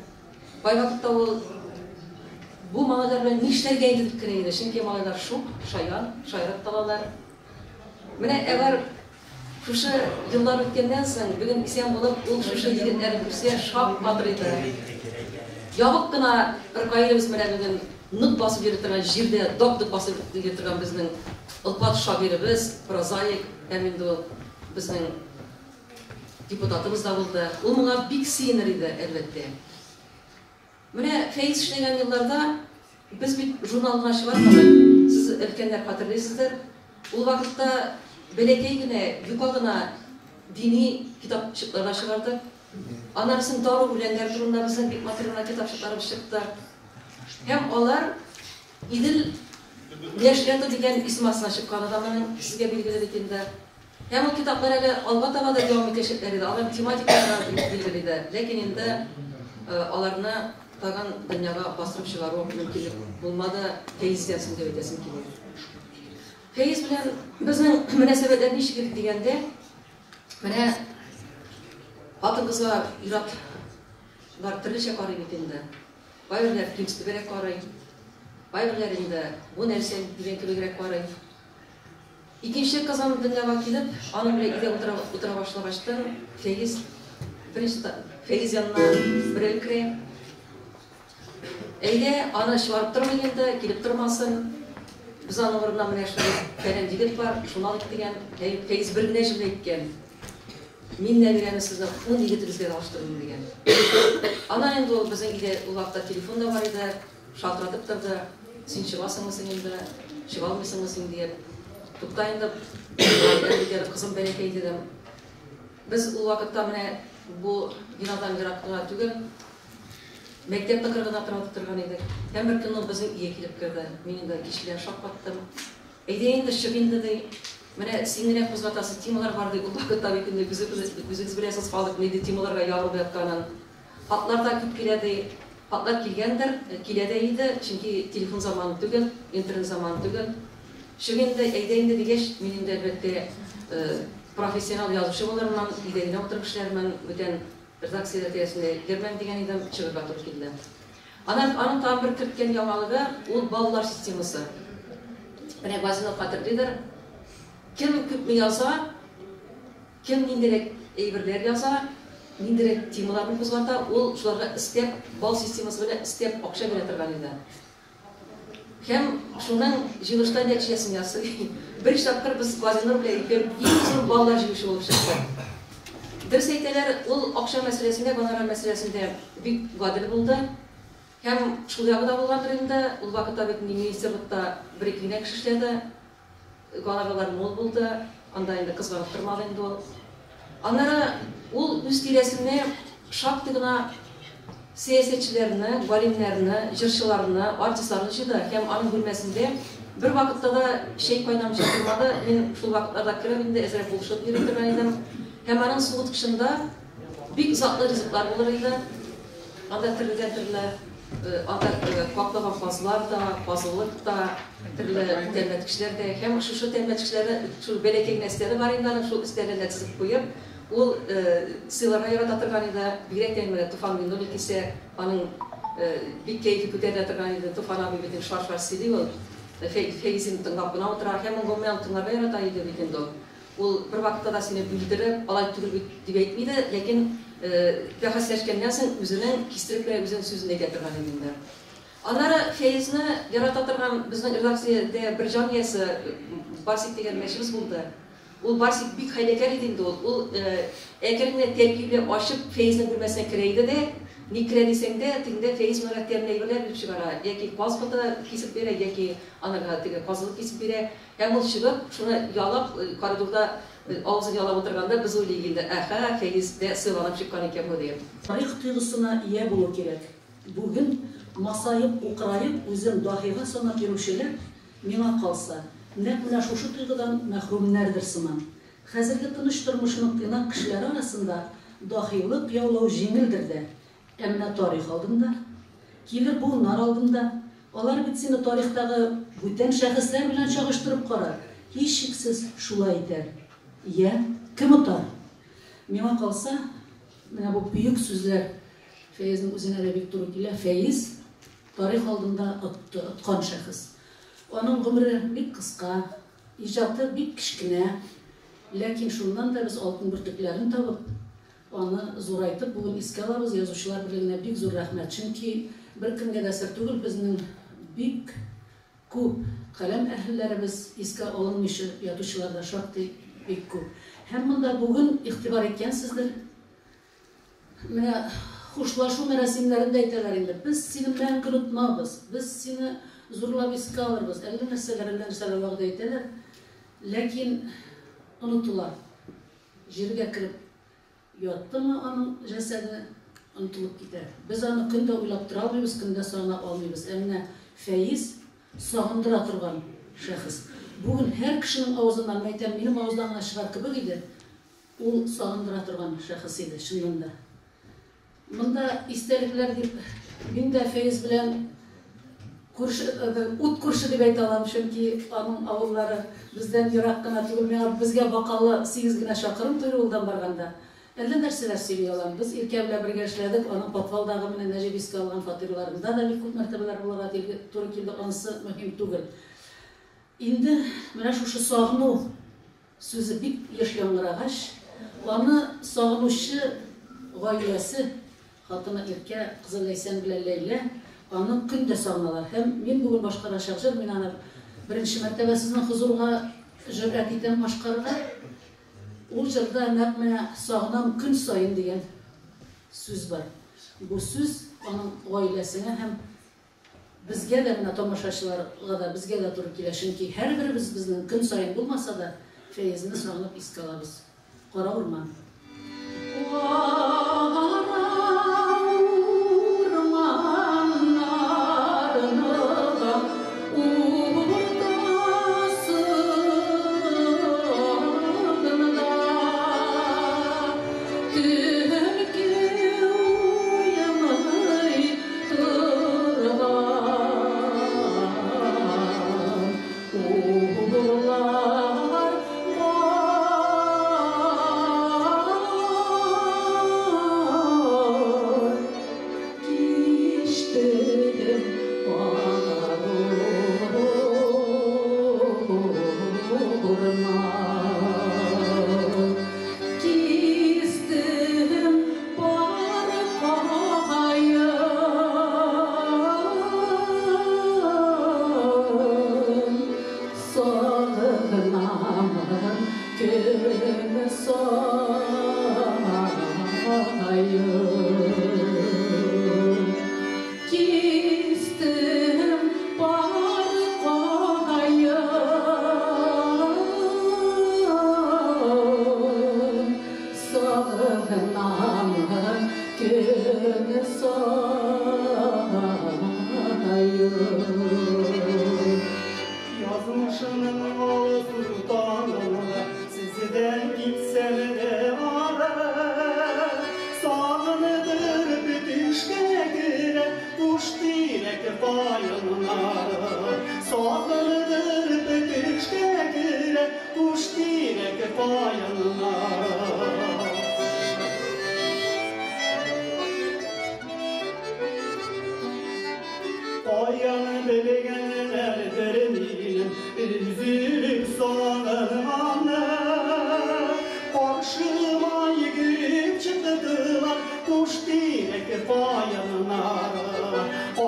Кайвакытта ул бу малайлар белән нишләргә инде дип керә иде. Чөнки малайлар шук, шаян, шаярып та алалар. Менә әгәр шушы еллар үткәннән соң, бүген исән булып, ул шушы егетләрне күрсә, шаккатыр иде. Ябык кына Ркаилебез менә бүген нык басып йөри торган җирдә дак-док басып йөри торган безнең олпат шагыйребез, прозаик һәм инде ул безнең депутатыбыз да булды. Ул моңа бик сөенер иде, әлбәттә. Менә Фәиз эшләгән елларда без бит журнал гына чыгармадык. Сез, өлкәннәр, хәтерлисездер. Ул вакытта бәләкәй генә, юка гына дини китапчыклар да чыгардык. Аннан соң дару үләннәр турында безнең бик матур гына китапчыкларыбыз чыкты. Һәм алар Идел нәшрияты дигән исем астына чыкканы да моның сезгә билгеле бит инде. Һәм ул китаплар әле алга таба да дәвам итәчәкләр иде, аларның тематикалары да билгеле иде. Ләкин инде аларны тагын дөньяга бастырып чыгару мөмкинлек булмады, Фәиздән соң дип әйтәсем килә. Фәиз белән безнең мөнәсәбәтләр ничек иде дигәндә, менә хатын-кызга ир-атлар төрлечә карый бит инде. Кайберләр кимсетебрәк карый, кайберләр инде бу нәрсә дигән кебегрәк карый. Икенче кызым дөньяга килеп, аның белән өйдә утыра, утыра башлагачтын, Фәиз беренче Фәиз янына берәү керә. Әйдә, аны чыгарып тормыйк инде, килеп тормасын. Без аның урынына менә шул фәлән егет бар, шуны алыйк дигән. Фәиз бер генә җөмлә әйткән. Мин Нәбирәне сезнең ун егетегезгә дә алыштырмыйм дигән. Аннан инде ул безнең өйдә ул вакытта телефон да бар иде. Шалтыратып торды, син чыгасыңмы соң инде, чыга алмыйсыңмы син диеп. Тукта инде, бит кызым бәләкәй дидем. Без ул вакытта менә бу бинадан ерак кына түгел, мәктәп тыкрыгында тора торган идек. Һәм бер көнне ул безнең өйгә килеп керде. Мин инде кич белән шаккаттым. Әйдә инде, чык инде, ди. Менә син генә кузгатасы темалар бар, ди. Ул вакытта бит инде үзегез беләсез халык нинди темаларга ябырылып ятканын. Хатлар да күп килә, ди. Хатлар килгәндер, килә дә иде, чөнки телефон заманы түгел, интернет заманы түгел. Чык инде, әйдә инде дигәч, мин инде, әлбәттә, профессионал язучы булырмын, өйдә генә утырып эшләрмен, бүтән редакцияләр тирәсендә йөрмәм дигән идем, чыгырга туры килде. Аннан аның тагын бер керткән яңалыгы, ул баллар системасы. Менә Газинур хәтерлидер, кем күпме яза, Кем ниндирәк әйберләр яза, ниндирәк темаларны кузгата, ул шуларга өстәп, балл системасы белән өстәп акча бирә торган иде. Һәм шуның җыелышта нәтиҗәсен ясый. Беренче тапкыр без Газинур белән икәү иң зур баллар җыючы булып чыктык. Дөрес әйтәләр, ул акча мәсьәләсендә, гонорар мәсьәләсендә бик гадел булды. Һәм шул ягы да булгандыр инде, ул вакытта бит министрлыкта бер-ике генә кеше эшләде. Гонорарлар мул булды, анда инде кызганып тормады инде ул. Аннары ул үз тирәсенә шактый гына сәясәтчеләрне, галимнәрне, җырчыларны, артистларны җыйды һәм аның бүлмәсендә бер вакытта да чәй кайнамыйча тормады. Мин шул вакытларда кереп инде әзрәк булышып йөри торган идем. Һәм аның суыткычында бик затлы ризыклар булыр иде. Анда төрледән-төрле Анда каклаган казлар да, казылык та, төрле тәмләткечләр дә. Һәм шушы тәмләткечләрне, шул бәләкәй генә өстәле бар инде аның, шул өстәленә тезеп куеп, ул сыйларга ярата торган иде. Бигрәк тә менә Туфан Миңнуллин килсә, аның бик кәефе күтәрелә торган иде. Туфан абый бит инде шар-шар сөйли ул. Фәизен тыңлап кына утыра. Һәм ул гомумән тыңларга ярата иде бит инде ул. Ул бервакытта да сине бүлдереп, алай түгел бит дип әйтми дә, ләкин бәхәсләшкәннән соң үзенең кистереп кенә үзенең сүзен әйтә торган иде инде. Аннары Фәизне ярата торган безнең редакциядә бер җан иясе Барсик дигән мәчебез булды. Ул Барсик бик хәйләкәр иде инде ул. Ул әкрен генә тәпи белән ачып Фәизнең бүлмәсенә керә иде дә, ник керә дисәң дә, тегендә Фәиз моңа тәмле әйберләр биреп чыгара, яки каз боты кисеп бирә, яки анарга теге казылык кисеп бирә. Һәм ул чыгып, шуны ялап, коридорда авызын ялап утырганда без уйлыйк инде, әһә, Фәиз дә сыйланып чыккан икән бу диеп. Тарих тойгысына ия булу кирәк. Бүген масаеп, кукыраеп үзен даһига санап йөрүчеләр, миңа калса, нәкъ менә шушы тойгыдан мәхрүмнәрдер сыман. Хәзерге тыныч тормышның тыйнак кешеләре арасында даһилык яулау җиңелдер дә, ә менә тарих алдында? Килер буыннар алдында? Алар бит сине тарихтагы бүтән шәхесләр белән чагыштырып карар, һичшиксез шулай итәр. Йә, кем отар? Миңа калса, менә бу бөек сүзләр Фәезнең үзенә дә бик туры килә. Фәез, тарих алдында отты, откан шәхес. Аның гомере бик кыска, иҗаты бик кечкенә, ләкин шуннан да без алтын бөртекләрен табып, аны зурайтып бүген искә алабыз. Язучылар берлегенә бик зур рәхмәт, чөнки беркемгә дә сер түгел, безнең бик күп каләм әһелләребез искә алынмыйча ятучылар да шактый бик күп. Һәм монда бүген игътибар иткәнсездер, менә хушлашу мәрасимнәрендә әйтәләр инде, без сине мәңге онытмабыз, без сине зурлап искә алырбыз, әллә нәрсәләр, әллә нәрсәләр вәгъдә итәләр, ләкин онытыла. Җиргә кереп яттымы аның җәсәде, онытылып китә. Без аны көн дә уйлап тора алмыйбыз, көн дә сагына алмыйбыз. Ә менә Фәиз сагындыра торган шәхес. Бүген һәр кешенең авызыннан, мин әйтәм, минем авыздан гына чыгар кебек иде, ул сагындыра торган шәхес иде, чыннан да. Монда истәлекләр дип, мин дә Фәиз белән күрше, ут күрше дип әйтә алам, чөнки аның авыллары бездән ерак кына түгел. Миңа безгә Бакалы 8 генә чакрым Тойрулдан барганда. Әллә нәрсәләр сөйли алам. Без Иркә белән бергә эшләдек, аның подвалдагы менә Нәҗип искә алган фатирларында да бик күп мәртәбәләр булырга туры килде, анысы мөһим түгел. Инде менә шушы сагыну сүзе бик еш яңгырагач, аны сагынучы гаиләсе, хатыны Иркә, кызы Ләйсән белән Ләйлә аны көн дә сагыналар. Һәм мин бүген башкарачак җыр, мин аны беренче мәртәбә сезнең хозурга җөрьәт итәм башкарырга. Ул җырда нәкъ менә сагынам көн саен дигән сүз бар. Бу сүз аның гаиләсенә һәм безгә дә, менә тамашачыларга да, безгә дә туры килә. Чөнки һәрберебез безнең көн саен булмаса да, Фәезне сагынып искә алабыз. Кара урман.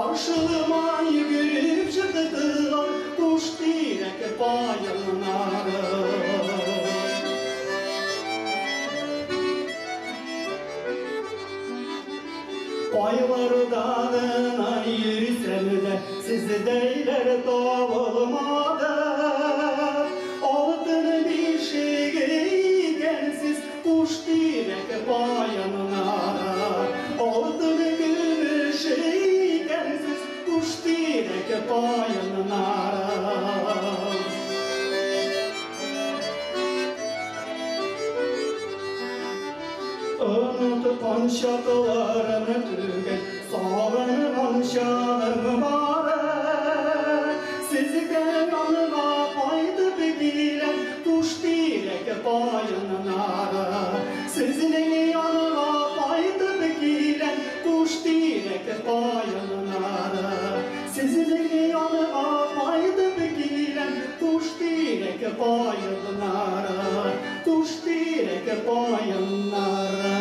Каршыма йөгереп чыктылар куш тирәк каеннары. Кайларда гына йөрсәм дә, сездәйләр табылмады. Алтын бишеге икәнсез, куш тирәк каеннары. Алтын көмеше икәнсез, куш тирәк каеннары. Оныткан чакларым түгел, сагынган чагым бар. Сезгә янга кайтып киләм, куш тирәк каеннары. Сезнең янга кайтып киләм, куш тирәк каеннары. Сезнең янга кайтып киләм, куш тирәк каеннары. Куш тирәк каеннары.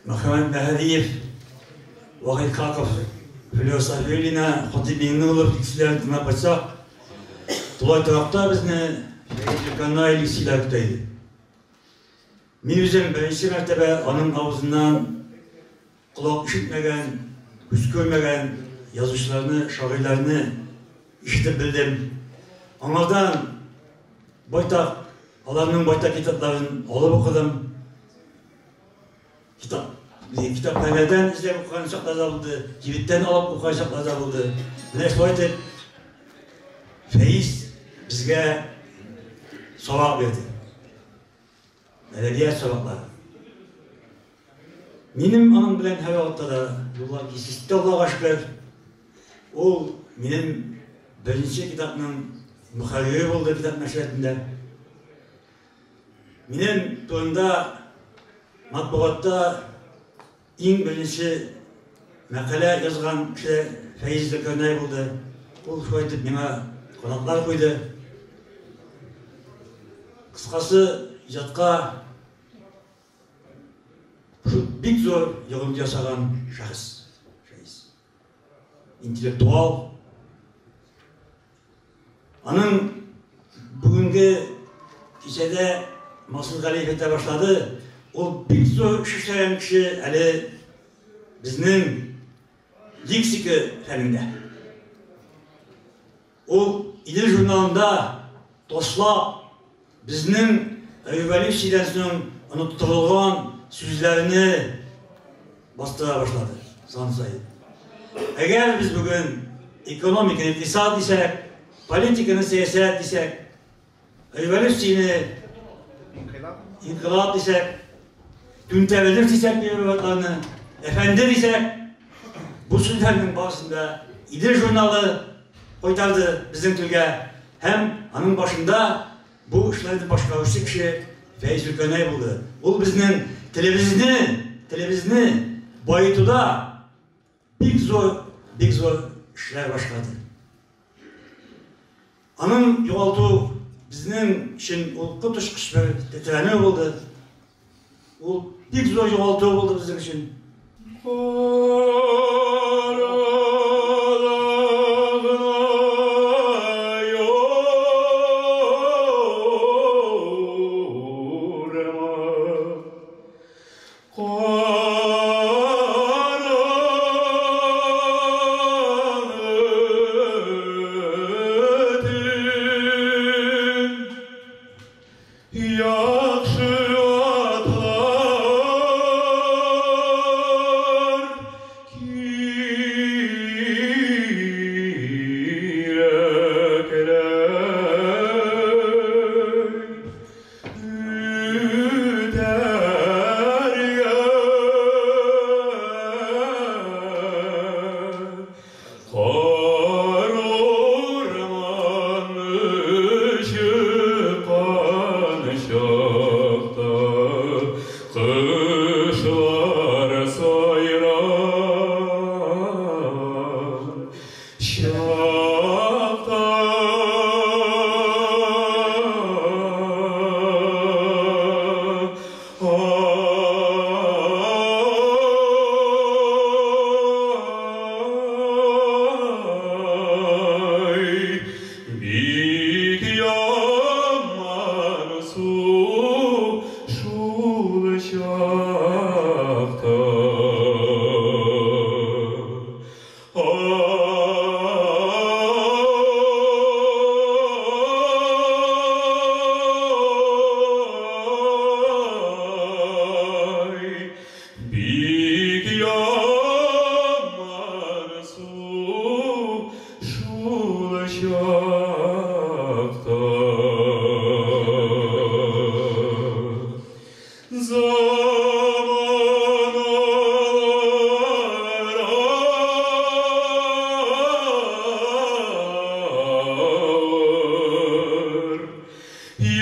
Мөхәммәт Мәһдиев, Вахит Хаков, Филүс Сафиуллина, Хатип Миңнулов лекцияләрен тыңлап кайтсак, тулай торакта безне Фәиз Зөлкарнәй лекцияләр көтә иде. Мин үзем беренче мәртәбә аның авызыннан колак ишетмәгән, күз күрмәгән язучыларны, шагыйрьләрне ишетеп белдем. Аңардан байтак, аларның байтак китапларын алып укыдым. Китапханәдән эзләп укыган чаклар да булды, кибеттән алып укыган чаклар да булды. Менә шулай итеп Фәиз безгә сабак бирде. Әдәбият сабаклары. Минем аның белән һәрвакытта да юллар кисеште, Аллага шөкер. Ул минем беренче китапның мөхәррире булды китап нәшриятында. Минем турында матбугатта иң беренче мәкалә язган кеше Фәиз Зөлкарнәй булды. Ул шулай итеп миңа канатлар куйды. Кыскасы, иҗатка шул бик зур йогынты ясаган шәхес Фәиз. Интеллектуал. Аның бүгенге кичәдә Максут Галиев әйтә башлады, ул бик зур эш эшләгән кеше әле безнең лексика фәнендә. Ул Идел журналында ташлап безнең революциядән соң оныттырылган сүзләрне бастыра башлады сан саен. Әгәр без бүген экономиканы икътисад дисәк, политиканы сәясәт дисәк, революцияне инкыйлаб дисәк, түнтәрелеш дисәк переворотlarны, әфәнде дисәк, бу сүзләрнең барысын да Идел журналы кайтарды безнең телгә һәм аның башында бу эшләрне башкаручы кеше Фәиз Зөлкарнәй булды. Ул безнең телебезне баетуда бик зур, бик зур эшләр башкарды. Аның югалту безнең өчен ул коточкыч бер тетрәнү булды. Ул бик зур югалту булды безнең өчен. Яхшы атлар Бик ямансу шул чакта. Заманалар авыр, еллар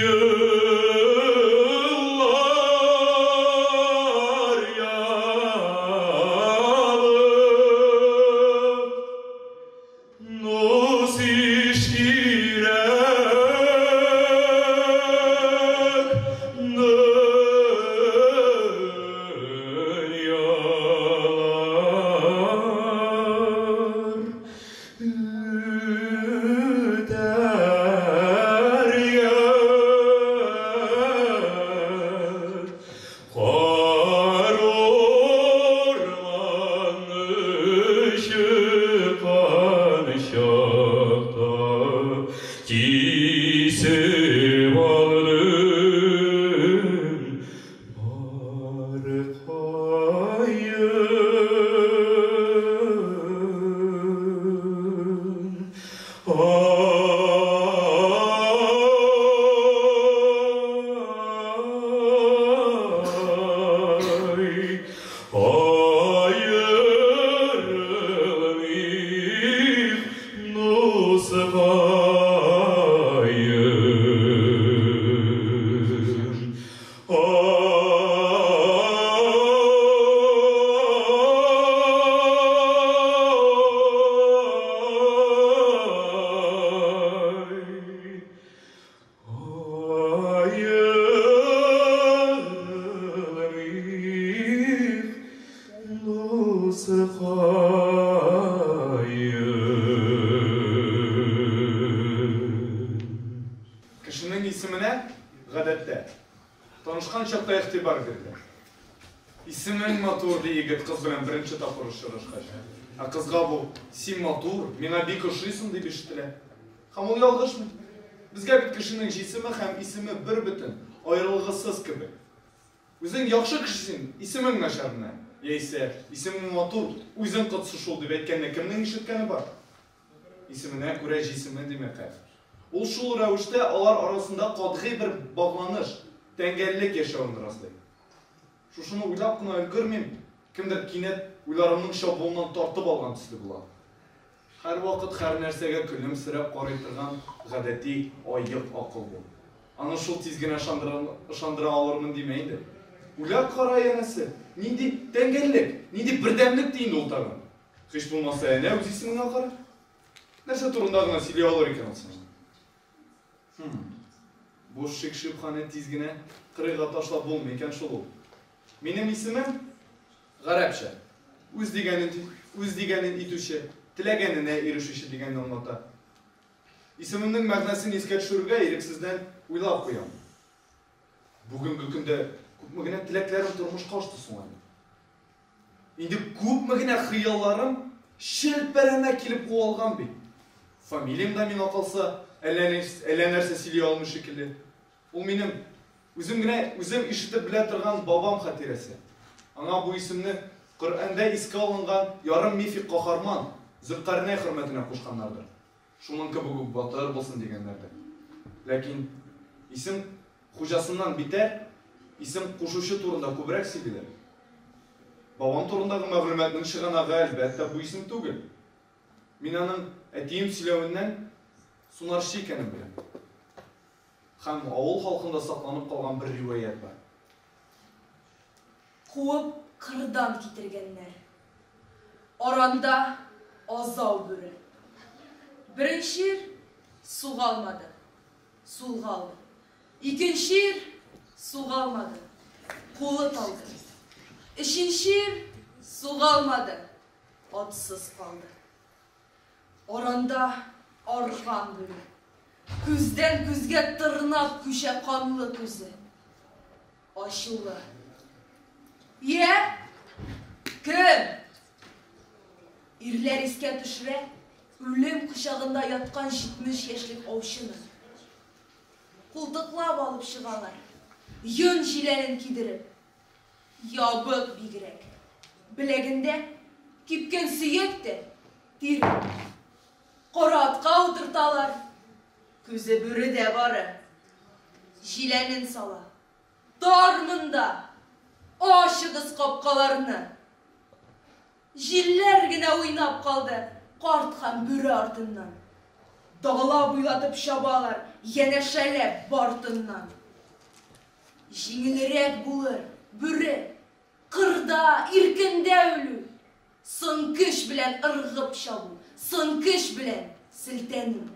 ябык, Nos iş кирәк дөньялар үтәр ел, кар урманны чыккан чакта кисеп алдым бар каен. Ай, аерылмыйк дускаем. Ай, аерылмыйк дускаем. Кешенең исеменә, гадәттә, танышкан чакта игътибар бирелә. Исемең матур, ди егет кыз белән беренче тапкыр очрашкач. Ә кызга бу син матур, миңа бик ошыйсың дип ишетелә. Һәм ул ялгышмый. Безгә бит кешенең җисеме һәм исеме бер бөтен, аерылгысыз кебек. Үзең яхшы кеше син, исемең начар менә. Яисә исемең матур, үзең котсыз шул дип әйткәнне кемнең ишеткәне бар? Исеменә күрә җисеме ди мәкаль. Ул шул рәвештә алар арасында катгый бер багланыш, тәңгәллек яшәвен раслый. Шушыны уйлап кына өлгермим, кемдер кинәт уйларымның чабуыннан тартып алган төсле була. Һәрвакыт һәр нәрсәгә көлемсерәп карый торган гадәти аек акыл бу. Аны шул тиз генә ышандыра алырмын димә инде. Уйлап кара, янәсе, нинди тәңгәллек, нинди бердәмлек ди инде ул тагын. Һич булмаса, әнә үз исемеңә кара. Нәрсә турында гына сөйли алыр икән ул сиңа? Бу шик-шөбһәне тиз генә кырыйга ташлап булмый икән шул ул. Минем исемем гарәпчә. Үз дигәнен, үз дигәнен итүче, теләгәненә ирешүче дигәнне аңлата. Исемемнең мәгънәсен искә төшерергә ирексездән уйлап куям. Бүгенге көндә күпме генә теләкләрем тормышка ашты соң әле. Инде күпме генә хыялларым челпәрәмә килеп куалган бит. Фамилиям да миңа калса, әллә нәрсә сөйли алмый шикелле. Ул минем үзем генә үзем ишетеп белә торган бабам хатирәсе. Аңа бу исемне Коръәндә искә алынган ярым мифик каһарман Зөлкарнәй хөрмәтенә кушканнардыр. Шуның кебек үк батыр булсын дигәннәрдер. Ләкин исем хуҗасыннан битәр, исем кушучы турында күбрәк сөйлиләр. Бабам турындагы мәгълүматның чыганагы, әлбәттә, бу исем түгел. Мин аның әтием сөйләвеннән сунарчы икәнен беләм. Һәм авыл халкында сакланып калган бер риваять бар. Куып кырдан китергәннәр. Аранда азау бүре. Беренче ир суга алмады, сулга алды. Икенче ир суга алмады, кулы талды. Өченче ир суга алмады, атсыз калды. Аранда арган бүре. Күздән күзгә тырнап күчә канлы күзе. Ачулы. Йә? Кем? Ирләр искә төшерә үлем кочагында яткан 70 яшьлек аучыны. Култыклап алып чыгалар, йон җиләнен кидереп. Ябык бигрәк. Беләгендә кипкән сөяк тә тире. Кара атка утырталар. Күзе бүредә бары. Җиләнен сала. Тар монда! Ачыгыз капкаларны! Җилләр генә уйнап калды карт һәм бүре артыннан. Дала буйлатып чабалар, янәшәләп бартыннан. Җиңелрәк булыр, бүре, кырда, иркендә үлү, сын көч белән ыргып чабу, сын көч белән селтәнү.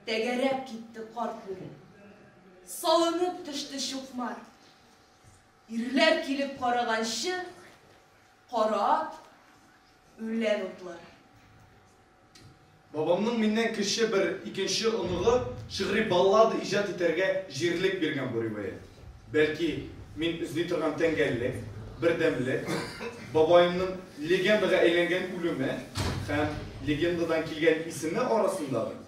Тәгәрәп китте карт бүре. Салынып төште чукмар. Ирләр килеп караганчы, кара ат үлән утлар. Бабамның миннән кече бер икенче оныгы шигъри баллада иҗат итәргә җирлек биргән бу риваять. Бәлки, мин эзли торган тәңгәллек, бердәмлек, бабаемның легендага әйләнгән үлеме һәм легендадан килгән исеме арасындадыр?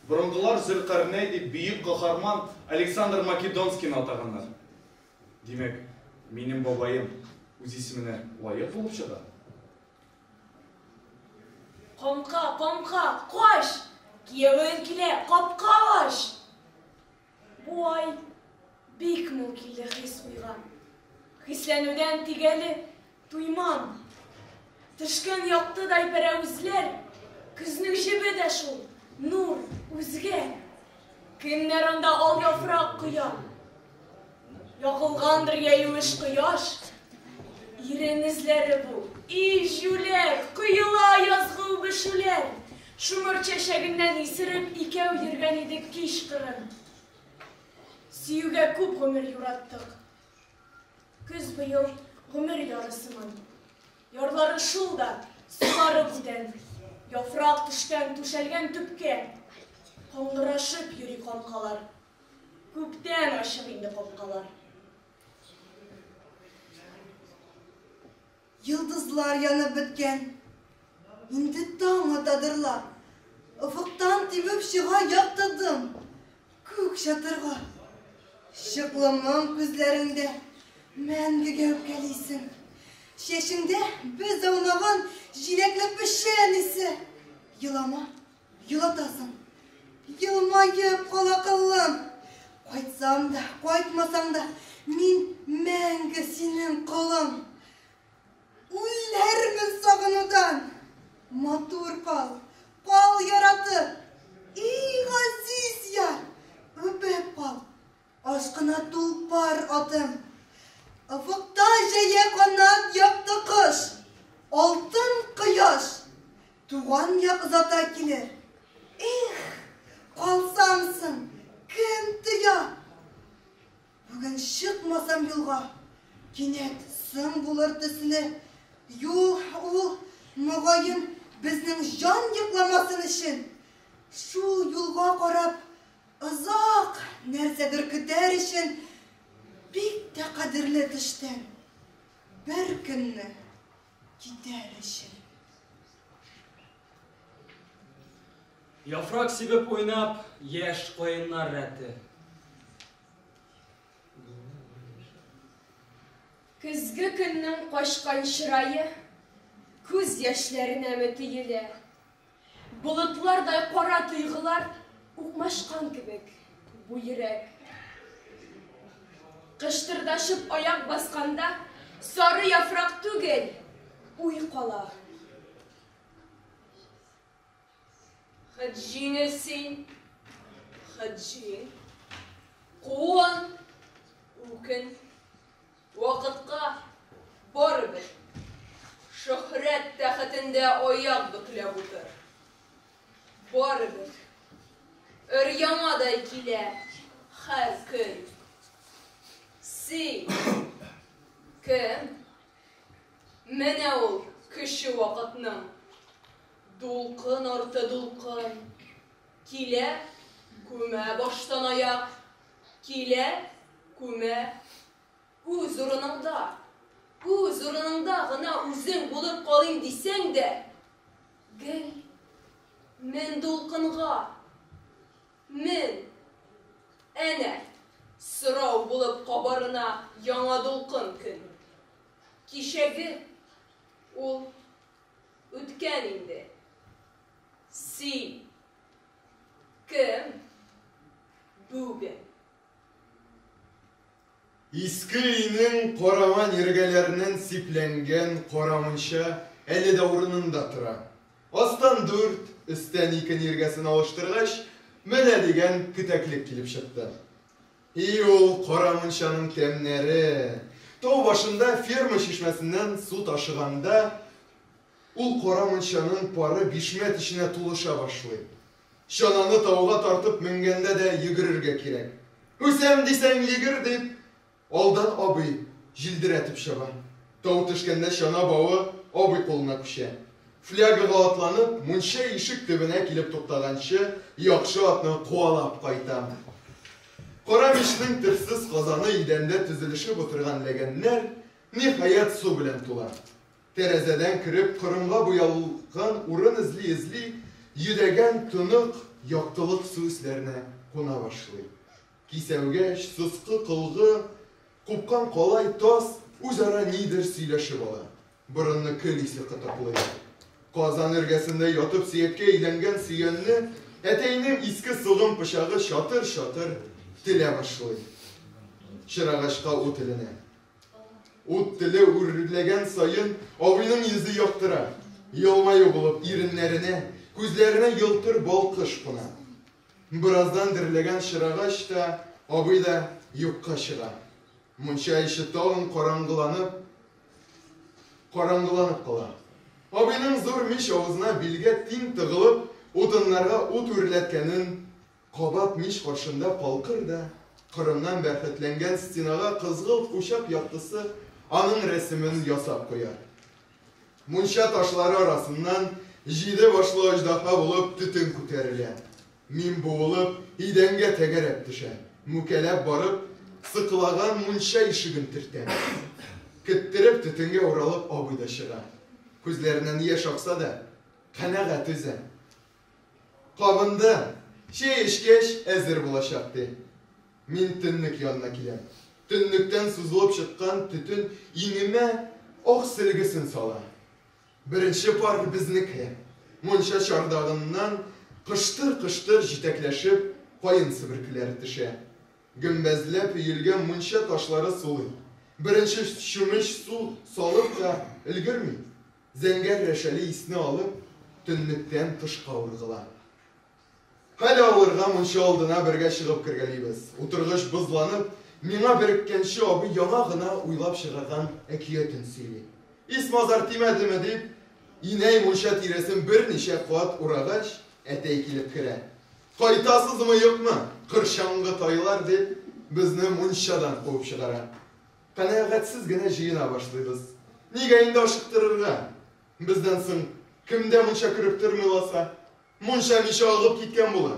Борынгылар Зөлкарнәй дип бөек каһарман Александр Македонскийны атаганнар. Димәк, минем бабаем үз исеменә лаек булып чыга? Камка, камка, кач! Киявең килә, капка ач! Бу ай бик мул килде хис-уйга. Хисләнүдән тик әле туймам. Төшкән яктыдай пәрәвезләр, көзнең җебе дә шул, нур, үзгә. Кемнәр анда ал яфрак коя? Ягылгандыр я юеш кояш. Ирен эзләре бу, и җүләр, коела язгы үбешүләр. Шомырт чәчәгеннән исереп икәү йөргән идек кич кырын. Сөюгә күп гомер юраттык. Көз быел гомер яры сыман. Ярлары шул да, сулары бүтән. Яфрак төшкән, түшәлгән төпкә. Каңгырашып йөри камкалар. Күптән ачык инде капкалар. Йолдызлар янып беткән. Инде таң атадырлар. Офыктан тибеп чыга якты дым. Күк чатырга. Чыклы моң күзләреңдә мәңгегә үпкәлисең. Чәчеңдә без аунаган җиләкле печән исе. Елама, елатасың. Елмаеп кал, акыллым. Кайтсам да, кайтмасаң да, мин мәңге синең колың. Үләрмен сагынудан. Матур кал, кал яратып. И газиз яр, үбеп кал. Ашкына тулпар атым. Офыкта җәя канат якты кош, алтын кояш. Туган як озата килер. Эх, калсам соң, кем тыя? Бүген чыкмасам юлга, кинәт соң булыр төсле. Юл ул, мөгаен, безнең җан йокламасын өчен. Шул юлга карап, озак нәрсәдер көтәр өчен бик тә кадерле төштән бер көнне китәр өчен. Яфрак сибеп уйнап, яшь каеннар рәте. Көзге көннең качкан чырае күз яшьләренәме төелә? Болытлардай кара тойгылар укмашкан кебек бу йөрәк. Кыштырдашып аяк басканда сары яфрак түгел, уй кала. Хет җиңел син, хет җиң. Куан, үкен. Вакытка барыбер. Шөһрәт тәхетендә аяк бөкләп утыр. Барыбер. Өр-яңадай килә һәр көн. Син кем? Менә ул көче вакытның. Дулкын арты дулкын. Килә, күмә баштан аяк. Килә, күмә үз урыныңда. Үз урыныңда гына үзең булып калыйм дисәң дә, гел мен дулкынга. Мен. Әнә, сорау булып кабарына яңа дулкын көн. Кичәге ул үткән инде. Син кем бүген? Иске өйнең карама ниргәләреннән сипләнгән кара мунча әле дә урынында тора. Астан дүрт, өстән ике ниргәсен алыштыргач, менә дигән кетәклек килеп чыкты. И ул кара мунчаның тәмнәре! Тау башында ферма чишмәсеннән су ташыганда, ул кара мунчаның пары бишмәт эченә тулыша башлый. Чананы тауга тартып менгәндә дә йөгерергә кирәк. Үсәм дисәң, йөгер, дип, алдан абый җилдерәтеп чаба. Тау төшкәндә чана бавы абый кулына күчә. Флягага атланып, мунча ишек төбенә килеп туктаганчы, яхшы атны куалап кайтам. Кара мичнең төпсез казаны идәндә тезелешеп утырган ләгәннәр, ниһаять, су белән тула. Тәрәзәдән кереп, корымга буялган урын эзли-эзли, йөдәгән тонык яктылык су өсләренә куна башлый. Кисәүгәч, соскы, кылгы, купкан калай, тас үзара нидер сөйләшеп ала. Борынны көл исе кытыклый. Казан эргәсендә ятып сөяккә әйләнгән сөянне әтәйнең иске сугым пычагы чатыр-чатыр телә башлый. Чырагачка ут эленә. Ут теле үрләгән саен абыйның йөзе яктыра. Елмаю булып иреннәренә, күзләренә елтыр балкыш куна. Бераздан дөрләгән чырагач та, абый да юкка чыга. Мунча эче тагын караңгыланып, караңгыланып кала. Абыйның зур мич авызына билгә тиң тыгылып, утыннарга ут үрләткәнен кабат мич каршында калкыр да, корымнан бәрхетләнгән стенага кызгылт учак яктысы аның рәсемен ясап куяр. Мунча ташлары арасыннан җиде башлы аждаһа булып төтен күтәрелә. Мин буылып, идәнгә тәгәрәп төшәм. Мүкәләп барып, сыклаган мунча ишеген төртәм. Көттереп, төтенгә уралып абый да чыга. Күзләреннән яшь акса да, канәгать үзе. Кабынды. Чәй эчкәч, әзер булачак, ди. Мин төннек янына киләм. Төннектән сузылып чыккан төтен иңемә ак сөлгесен сала. Беренче пар безнеке. Мунча чардагыннан кыштыр-кыштыр җитәкләшеп каен себеркеләре төшә. Гөмбәзләп өелгән мунча ташлары сулый. Беренче чүмеч су салып та өлгерми, зәңгәр рәшәле исне алып, төннектән тышка ургыла. Хәл алырга мунча алдына бергә чыгып кергәлибез. Утыргыч бозланып, миңа береккәнче абый яңа гына уйлап чыгарган әкиятен сөйли. Ис-мазар тимәдеме дип, инәй мунча тирәсен берничә кат урагач, әтәй килеп керә. Кайтасызмы, юкмы, корчаңгы тайлар, дип, безне мунчадан куып чыгара. Канәгатьсез генә җыена башлыйбыз. Нигә инде ашыктырырга? Бездән соң кем дә мунча кереп тормый ласа? Мунча миче агып киткән була.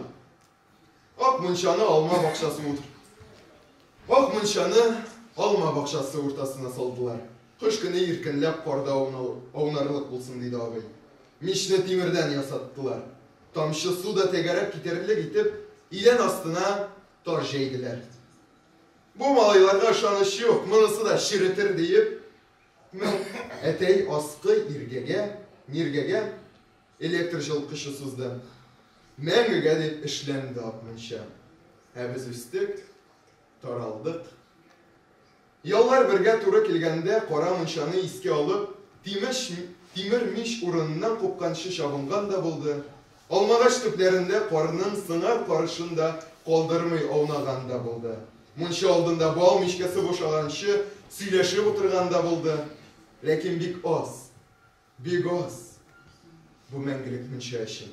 Ак мунчаны алма бакчасы утыр. Ак мунчаны алма бакчасы уртасына салдылар. Кыш көне иркенләп карда аунарлык булсын, диде абый. Мичне тимердән ясаттылар. Тамчы су да тәгәрәп китәрлек итеп, идән астына тар җәйделәр. Бу малайларга ышаныч юк, монысы да черетер диеп, әтәй аскы иргәгә, ниргәгә электр җылыткычы сузды. Мәңгегә дип эшләнде ак мунча. Ә без үстек, таралдык. Яллар бергә туры килгәндә кара мунчаны искә алып, тимеш, тимер мич урыныннан купканчы чабынган да булды, алмагач төпләрендә карның сыңар карышын да калдырмый аунаган да булды. Мунча алдында бал мичкәсе бушаганчы сөйләшеп утырган да булды. Ләкин бик аз, бик аз бу мәңгелек мунча өчен.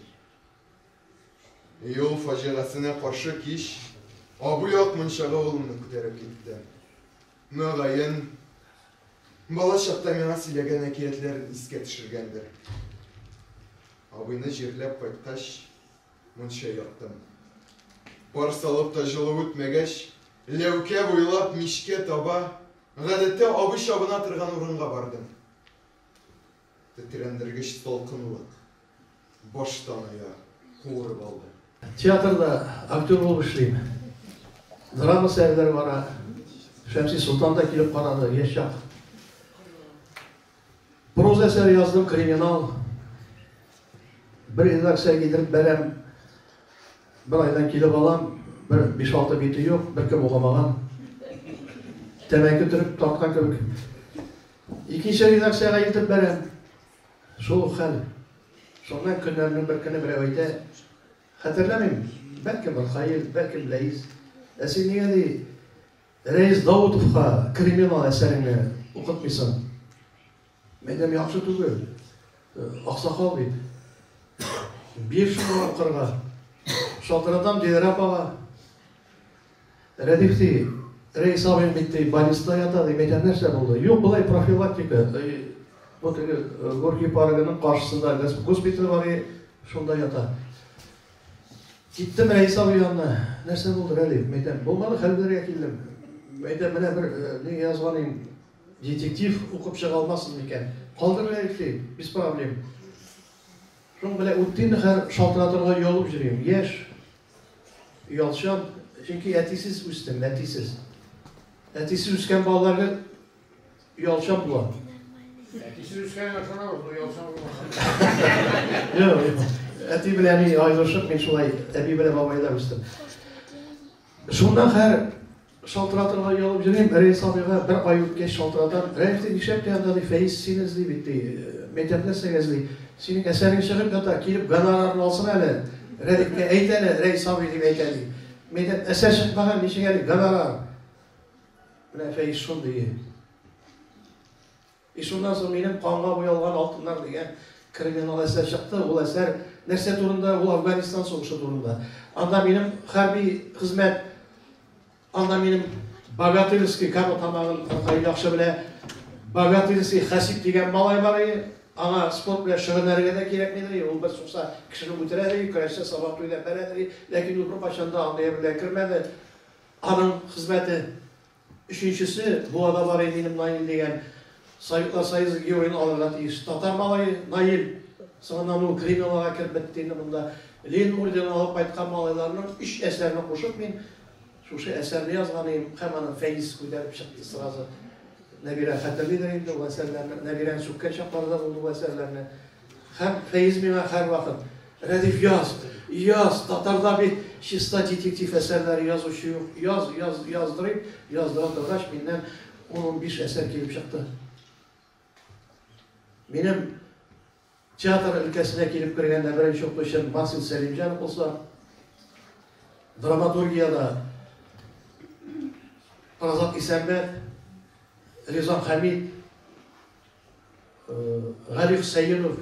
Юл фаҗигасенә каршы кич абый ак мунчага улымны күтәреп китте. Мөгаен, бала чакта миңа сөйләгән әкиятләрен искә төшергәндер. Абыйны җирләп кайткач, мунча яктым. Пар салып та җылы үтмәгәч, ләүкә буйлап мичкә таба. Гадәттә абый чабына торган урынга бардым. Тетрәндергеч салкынлык баштан аяк куырып алды. Театрда актер булып эшлим. Драма сәрләр бара. Шәмси Солтан да килеп карады, яшь чак. Проза әсәре яздым, криминал. Бер редакция китереп бәрәм. Бер айдан килеп алам, бер 5-6 бите юк, беркем укымаган. Тәмәке төреп тарткан кебек. Икенче редакциягә илтеп бәрәм. Шул ук хәл. Шуннан көннәрнең бер көне берәү әйтә, хәтерләмим, бәлкем Ркаил, бәлкем Ләис. Ә син нигә ди, Рәис Даутовка криминал әсәреңне укытмыйсың? Мәйдәм яхшы түгел. Аксакал бит. Бир шуны укырга. Шалтыратам Диләрә апага. Рәдиф ди, Рәис абыең бит ди, больниста ята ди. Мәйтәм нәрсә булды? Юк, болай профилактика. Бу теге Горький паркының каршысында госпиталь бар, шунда ята. Киттем Рәис абый янына. Нәрсә булды, Рәдиф? Мәйтәм, булмады, хәл белергә килдем. Мәйтәм, менә бер ни язган идем, детектив укып чыга алмассыз микән? Калдыр, Рәдиф, ди, без проблем. Шуның белән үтте инде, хәзер шалтыратырга оялып йөрим. Яшь, оялчан, чөнки әтисез үстем, әтисез. Әтисез үскән балалар гел Оялчан була. Әтисез үскәнгә ышанабыз, но оялчан булмаса. Юк, юк. Әти белән әни аерылышып, мин шулай әби белән бабайда үстем. Шуннан хәр шалтыратырга оялып йөрим, Рәис абыйга бер ай үткәч шалтыратам. Рәис, ди, нишләп тә анда, ди, Фәиз сине эзли бит, ди. Мәйтәм, нәрсәгә эзли? Синең әсәрең чыгып ята, килеп гонорарын алсын әле. Рәдифкә әйт әле, Рәис абый дип әйтә, ди. Мәйтәм, әсәр чыкмаган, ничек әле гонорар? Менә Фәиз шундый. И шуннан соң минем Канга буялган алтыннар дигән криминал әсәр чыкты. Ул әсәр нәрсә турында? Ул Афганистан сугышы турында. Анда минем хәрби хезмәт, анда минем Богатырский Кама тамагын Ркаил яхшы белә. Богатырский Хәсип дигән малай бар иде. Аңа спорт белән шөгыльләнергә дә кирәкмидер. Ул бер сукса кешене үтерә ди, көрәшсә Сабантуйда бәрә ди. Ләкин ул беркайчан да андый әйберләргә кермәде. Аның хезмәте. Өченчесе, Буада бар иде минем Наил дигән Советлар Союзы Героен алырга тиеш татар малае Наил. Соңыннан ул криминалга кереп бетте инде монда. Ленин орденын алып кайткан малайларның өч әсәрне кушып мин шушы әсәрне язган идем һәм аны Фәиз күтәреп чыкты сразу. Нәбирә хәтерлидер инде ул әсәрләрне. Нәбирәне сүккән чаклары да булды ул әсәрләрне. Һәм Фәиз миңа һәрвакыт, Рәдиф, яз, яз, татарда бит чиста детектив әсәрләре язучы юк, яз, яз, яздырыйм. Яздыра торгач, миннән ун-унбиш әсәр килеп чыкты. Минем театр өлкәсенә килеп кергәндә беренче укытучым Марсель Сәлимҗанов булса, драматургиядә Празат Исәнбәт, Риза Хәмид, Гали Хөсәенов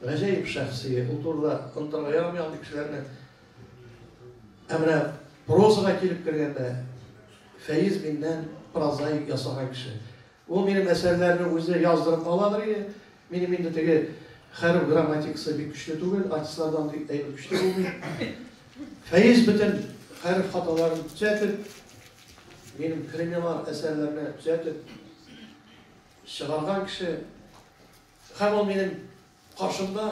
гаҗәеп шәхси, ул турыда онытырга ярамый андый кешеләрне. Ә менә прозага килеп кергәндә, Фәиз миннән прозаик ясаган кеше. Ул минем әсәрләрне үзе яздырып аладыр иде. Минем инде теге хәреф грамматикасы бик көчле түгел, артистларда андый әйбер көчле булмый. Фәиз бөтен хәреф хаталарын төзәтеп, минем криминал әсәрләрне төзәтеп, Чыгарган кеше һәм ул минем каршымда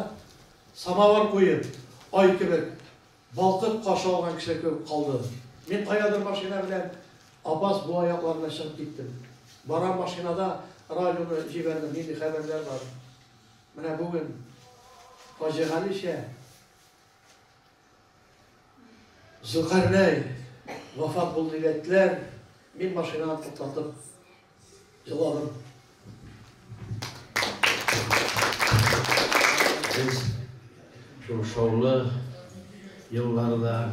самавыр куеп, ай кебек балкып каршы алган кеше кебек калды. Мин каядыр машина белән Апас буа якларына чыгып киттем. Барам машинада радионы җибәрдем, нинди хәбәрләр бар. Менә бүген фаҗигалечә Зөлкарнәй вафат булды дип әйттеләр. Мин машинаны туктатып еладым. Без шул шаулы елларда,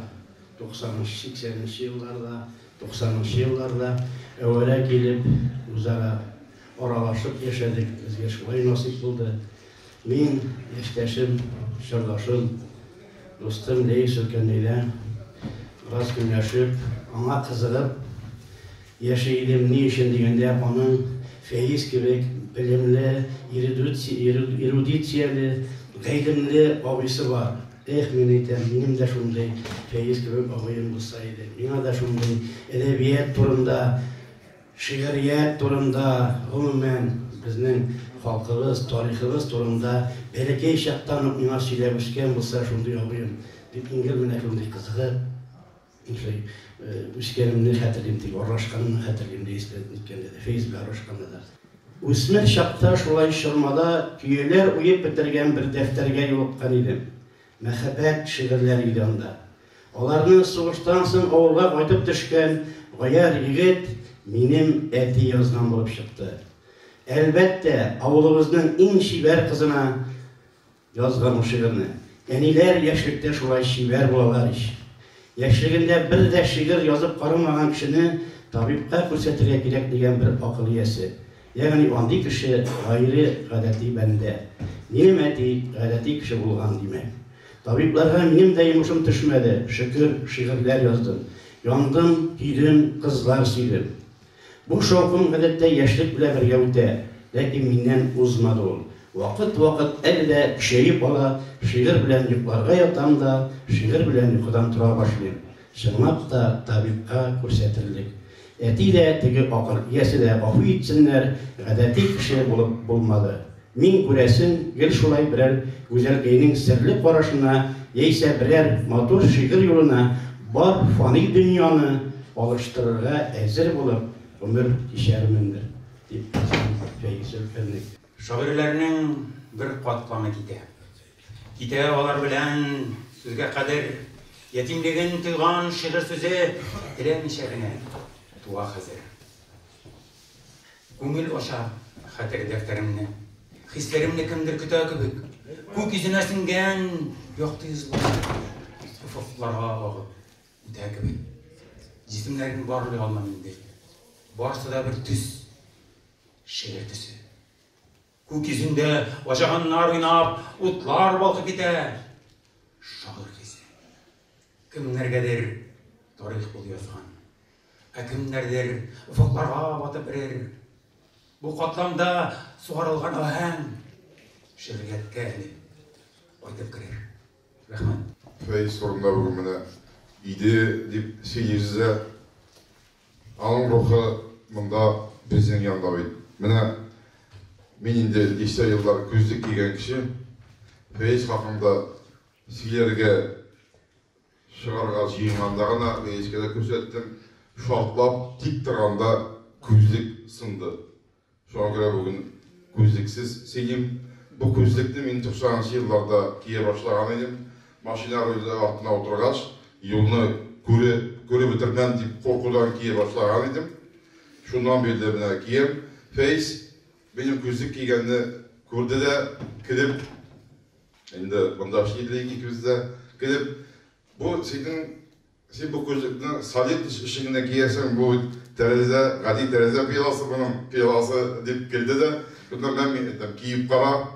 90-нчы, 80-нче елларда, 90-нчы елларда әвәрә килеп, үзара аралашып яшәдек. Безгә шулай насыйп булды. Мин, яшьтәшем, чордашым, дустым Ләис өлкәнәйдән бераз көнләшеп, аңа кызыгып яши идем. Ни өчен дигәндә, аның Фәиз кебек белемле, эрудицияле, гыйлемле абыйсы бар. Эх, мин әйтәм, минем дә шундый Фәиз кебек абыем булса иде. Миңа да шундый әдәбият турында. Шигърият турында, гомумән, безнең халкыбыз, тарихыбыз турында бәләкәй чактан ук миңа сөйләп үскән булса, шундый абыем, дип мин гел менә шундый кызыгып, шулай үскәнемне хәтерлим, тик аралашканымны хәтерлим, Рәис белән ниткәндә дә, Фәиз белән аралашканда да. Үсмер чакта шулай чормада көяләр уеп бетергән бер дәфтәргә юлыккан идем. Мәхәббәт шигырьләре иде анда. Аларны сугыштан соң авылга кайтып төшкән гаярь егет, минем әти язган булып чыкты. Әлбәттә, авылыбызның иң чибәр кызына язган ул шигырьне. Әниләр яшьлектә шулай чибәр булалар ич. Яшьлегендә бер дә шигырь язып карамаган кешене табибка күрсәтергә кирәк дигән бер акыл иясе. Ягъни андый кеше гайре гадәти бәндә. Минем әти гадәти кеше булган, димәк. Табибларга минем дә йомышым төшмәде, шөкер, шигырьләр яздым. Яндым, көйдем, кызлар сөйдем. Бу шаукым гадәттә яшьлек белән бергә үтә, ләкин миннән узмады ул. Вакыт-вакыт әле дә көчәеп ала, шигырь белән йокларга ятам да, шигырь белән йокыдан тора башлыйм. Чынлап та табибка күрсәтерлек. Әти дә, теге акыл иясе дә гафу итсеннәр, гадәти кеше булып булмады. Мин, күрәсең, гел шулай берәр гүзәлкәйнең серле карашына яисә берәр матур шигырь юлына бар фани дөньяны алыштырырга әзер булып гомер кичәрмендер, дип язган Фәиз Зөлкәрнәй. Шагыйрьләрнең бер катламы китә. Китә алар белән сүзгә кадер, Ятимлеген тойган шигырь сүзе Теләмичә генә туа хәзер. Күңел ача хәтер дәфтәремне, Хисләремне кемдер көтә кебек. Күк йөзенә сеңгән якты йозлар Офыкларга агып үтә кебек. Җисемнәрен барлый алмам инде, Барсы да бер төс, шигырь төсе. Күк йөзендә аҗаганнар уйнап, утлар балкып китә. Шагыйрь хисе. Кемнәргәдер тарих ул язган, ә кемнәрдер офыкларга батып эрер. Бу катламда сугарылган аһәң шигърияткә әле кайтып керер. Рәхмәт. Фәиз турында бүген менә иде дип сөйлибез дә. Аның рухы монда безнең янда бит. Менә мин инде дистә еллар күзлек кигән кеше, Фәиз хакында сөйләргә чыгарга җыенганда гына Фәизгә дә күрсәттем, шартлап тик торганда күзлек сынды. Шуңа күрә бүген күзлексез сөйлим. Бу күзлекне мин 90 нчы елларда кия башлаган идем. Машина руле артына утыргач, юлны күре, күреп бетермәм дип куркудан кия башлаган идем. Шуннан бирле менә киям. Фәиз минем күзлек кигәнне күрде дә, көлеп, инде монда эшли идек икебез дә, көлеп, бу синең Син бу күзлекне солид өчен генә киясең, бу бит тәрәзә, гади тәрәзә пыяласы моның, пыяласы, дип килде дә, шунда мә, мин әйтәм, киеп кара.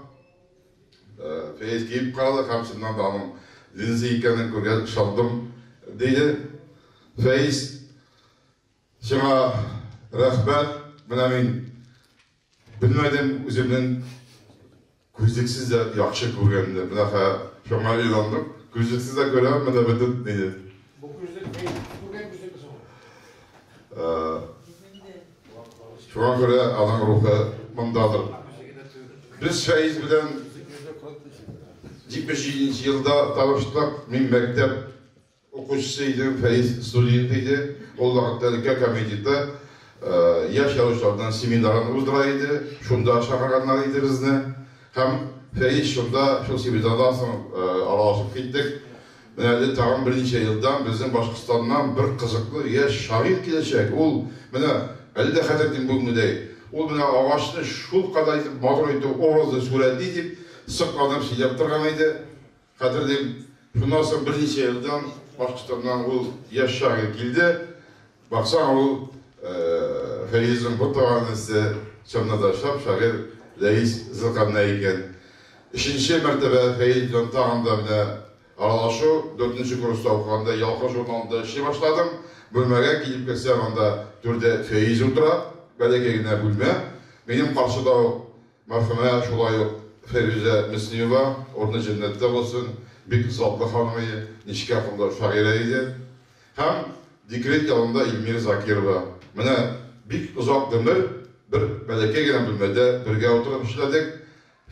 Фәез киеп карады һәм чыннан да аның линза икәнен күргәч ышандым, диде. Фәез, сиңа рәхмәт, менә мин Белмәдем үземнең күзлексез дә яхшы күргәнне. Менә хә шуңа уйландым. Күзлексез дә күрәм, менә бөтен мине. Бу күзлек бәй күргән күзлекме соң? Шуңа күрә аның рухы мондадыр. Без Фәиз белән 77 елда таныштык. Мин мәктәп Укучысы идем, Фәиз студент иде. Ул вакытта өлкә комитеты яшь язучыларның семинарын уздыра иде. Шунда чакырганнар иде безне. Һәм Фәиз шунда, шул семинардан соң аралашып киттек. Менә әле тагын берничә елдан безнең Башкортстаннан бер кызыклы яшь шагыйрь киләчәк. Ул менә, әле дә хәтерлим бүгенгедәй, ул менә агачны шулкадәр итеп матур итеп образлы сурәтли дип, сокланып сөйләп торган иде. Хәтерлим, шуннан соң берничә елдан Башкортстаннан ул яшь шагыйрь килде. Баксаң, ул Фәизнең бер туган энесе, чыннан да шәп шагыйрь Ләис Зөлкарнәй икән. Өченче мәртәбә Фәиз белән тагын да менә аралашу, дүртенче курста укыганда Ялкын журналында эшли башладым. Бүлмәгә килеп керсәм, анда түрдә Фәиз утыра, бәләкәй генә бүлмә. Минем каршыда ук Мәрхүмә шулай ук Фәйрүзә Мөслимова, урыны җәннәттә булсын, бик затлы ханым иде, нечкә кыллы шагыйрә иде. Һәм декрет ялында Эльмира Закирова. Менә бик озак гомер бер бәләкәй генә бүлмәдә бергә утырып эшләдек.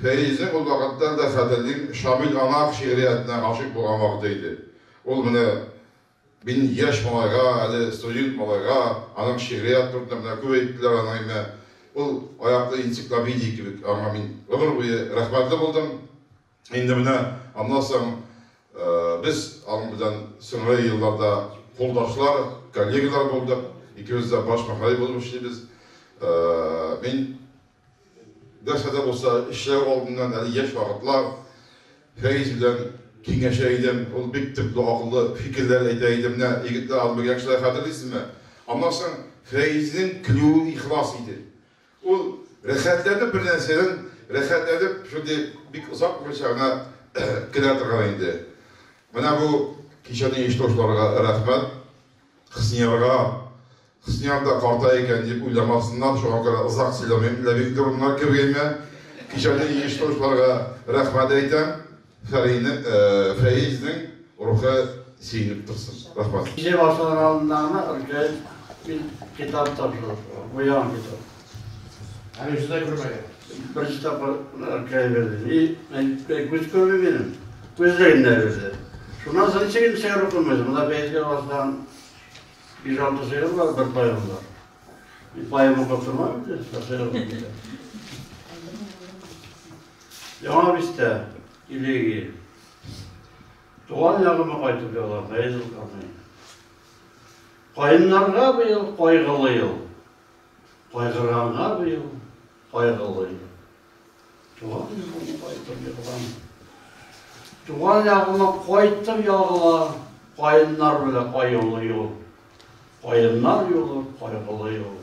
Фәизнең ул вакытта да хәтерлим, Шамил Анак шигъриятенә гашыйк булган вакыты иде. Ул менә мин яшь малайга, әле студент малайга аның шигърият турында менә күп әйттеләр аның әмма ул аяклы энциклопедия кебек, аңа мин гомер буе рәхмәтле булдым. Инде менә аннан соң без аның белән соңгы елларда кулдашлар, коллегалар булдык. Икебез дә баш мөхәррир булып эшлибез. Мин нәрсә дә булса эшләү алдыннан әле яшь вакытлар Фәиз белән киңәшә идем. Ул бик төпле, акыллы фикерләр әйтә иде. Менә егетләр, аны белгән кешеләр хәтерлисезме? Аннан соң Фәизнең көлүе ихлас иде. Ул рәхәтләнеп бер нәрсәдән рәхәтләнеп шундый бик озак булмыйча гына көлә торган иде. Менә бу кичәне оештыручыларга рәхмәт. Хөсниярга, Хөснияр да карта икән дип уйламасыннар, шуңа күрә озак сөйләмим, Ләбиб Нуруллиннар кебек Кичәне оештыручыларга рәхмәт әйтәм. Фәрине, Фәизнең рухы сөенеп торсын. Рәхмәт. Кичә башланыр алдында гына Ркаил мин китап тапшырдык, куйган китап. Әле үзе дә күрмәгән. Беренче тапкыр Ркаил бирде. И, мин күз күрми минем. Күзлеген дә бирде. Шуннан соң ничек инде шигырь укымыйсың? Монда Фәизгә баскан 5-6 шигырь бар, бер поэма бар. Мин поэма укып тормам инде, шигырь укып китәм. Яңа бистә, Илеги. Туган ягыма кайтып егылам, Фәиз Зөлкарнәй. Каеннарга быел кайгылы ел. Кайгырганга быел кайгылы ел. Туган ягыма кайтып егылам. Туган ягыма кайтып ягыла, каеннар белән кайгылы юл. Каеннар юлы, кайгылы юл.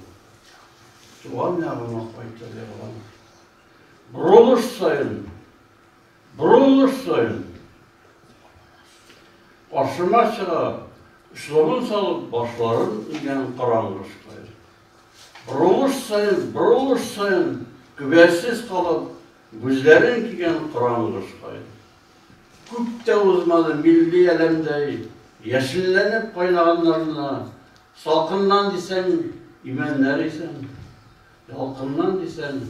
Туган ягыма кайтып егылам. Борылыш саен, борылыш саен каршыма чыга, очлымын салып, башларын игән караңгы каен. Борылыш саен, борылыш саен, түбәсез калып, күзләрен кигән караңгы каен. Күп тә узмады милли әләмдәй, яшелләнеп кайнаганнарына, салкыннан дисәң, имәннәр исән. Ялкыннан дисәң,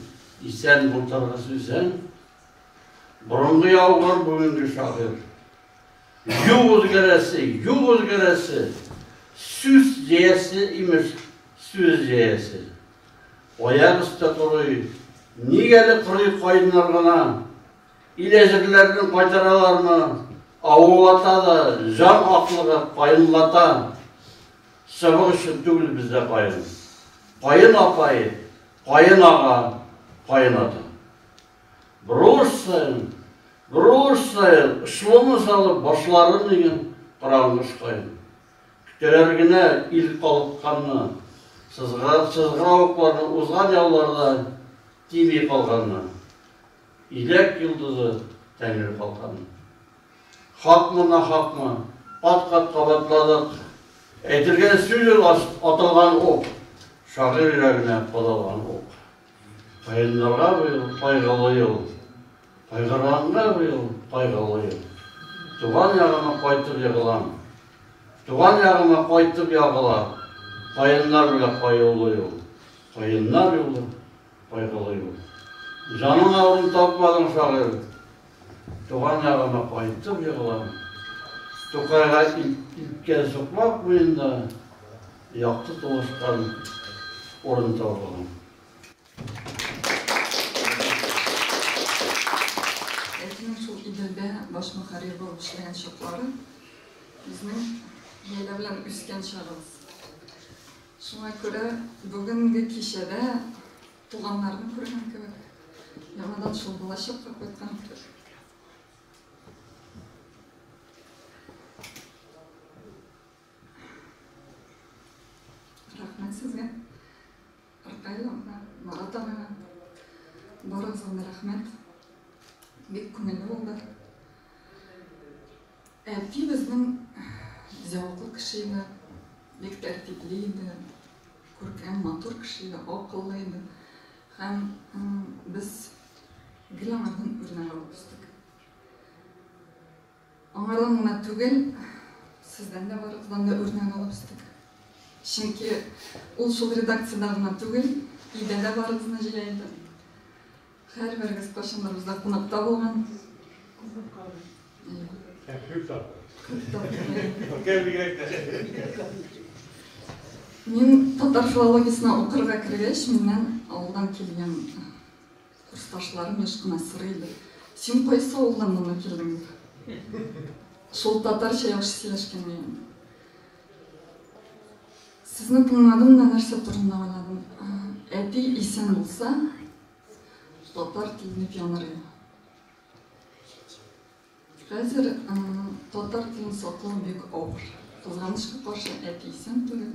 исән былтыргы сүзен. Борынгы яугыр, бүгенге шагыйрь. Юк үзгәрәсе, юк үзгәрәсе. Сүз җәясе, имеш, сүз җәясе. Аяк өсте корый, ник әле корый каеннар гына? Ил әҗерләрен кайтаралармы? Авыллата да, җан аклыгы каенлата. Чыбык өчен түгел бездә каен. Каен апай, каен ага, каен ата. Борылыш саен, борылыш саен, очлымы салып, башларын иген караңгыш каен. Көтәләр генә ил калыкканны, сызгыра, сызгыравыкларны узган ялларда тими калганны. Иләк йолдызы, тәңре калканы. Хакмы, нахакмы, кат-кат кабатладык. Әйтелгән сүз ул атылган ук, шагыйрь йөрәгенә кадалган ук. Каеннарга быел кайгылы ел, кайгырганга быел кайгылы ел. Туган ягыма кайтып егылам, туган ягыма кайтып ягыла, каеннар белән каюлы юл, каеннар юлы, кайгылы юл. Җаныңа урын тапмадың, шагыйрь, Туган ягыма кайтып егылам. Тукайга илткән сукмак буенда якты тулышкан урын табылган. Әтинең шул Иделдә баш мөхәррир булып эшләгән чаклары безнең гаилә белән үскән чагыбыз. Шуңа күрә бүгенге кичәдә Туганнарны күргән кебек, яңадан шул балачакка кайткан кебек. Рәхмәт сезгә, Ркаил абыйга, Марат абыйга. Барыгызга да рәхмәт. Бик күңелле булды. Әти безнең зәвыклы кеше иде, бик тәртипле иде. Күркәм, матур кеше иде, акыллы иде. Һәм без гел аңардан үрнәк алып үстек. Аңардан гына түгел, сездән дә барыгыздан да үрнәк алып үстек. Чөнки ул шул редакциядә гына түгел, өйдә дә барыбызны җыя иде. Һәрберегез кайчандыр бездә кунакта булган. Күп тапкыр. Күп тапкыр. Кем бигрәк тә. Мин татар филологиясенә укырга кергәч, миннән авылдан килгән курсташларым еш кына сорый иде. Син кайсы авылдан монда килдең? Дип. Шул татарча яхшы сөйләшкәнгә инде. Сезне тыңладым да нәрсә турында уйладым. Әти исән булса, татар теле дип яныр иде. Хәзер татар телен саклау бик авыр. Кызганычка каршы, әти исән түгел.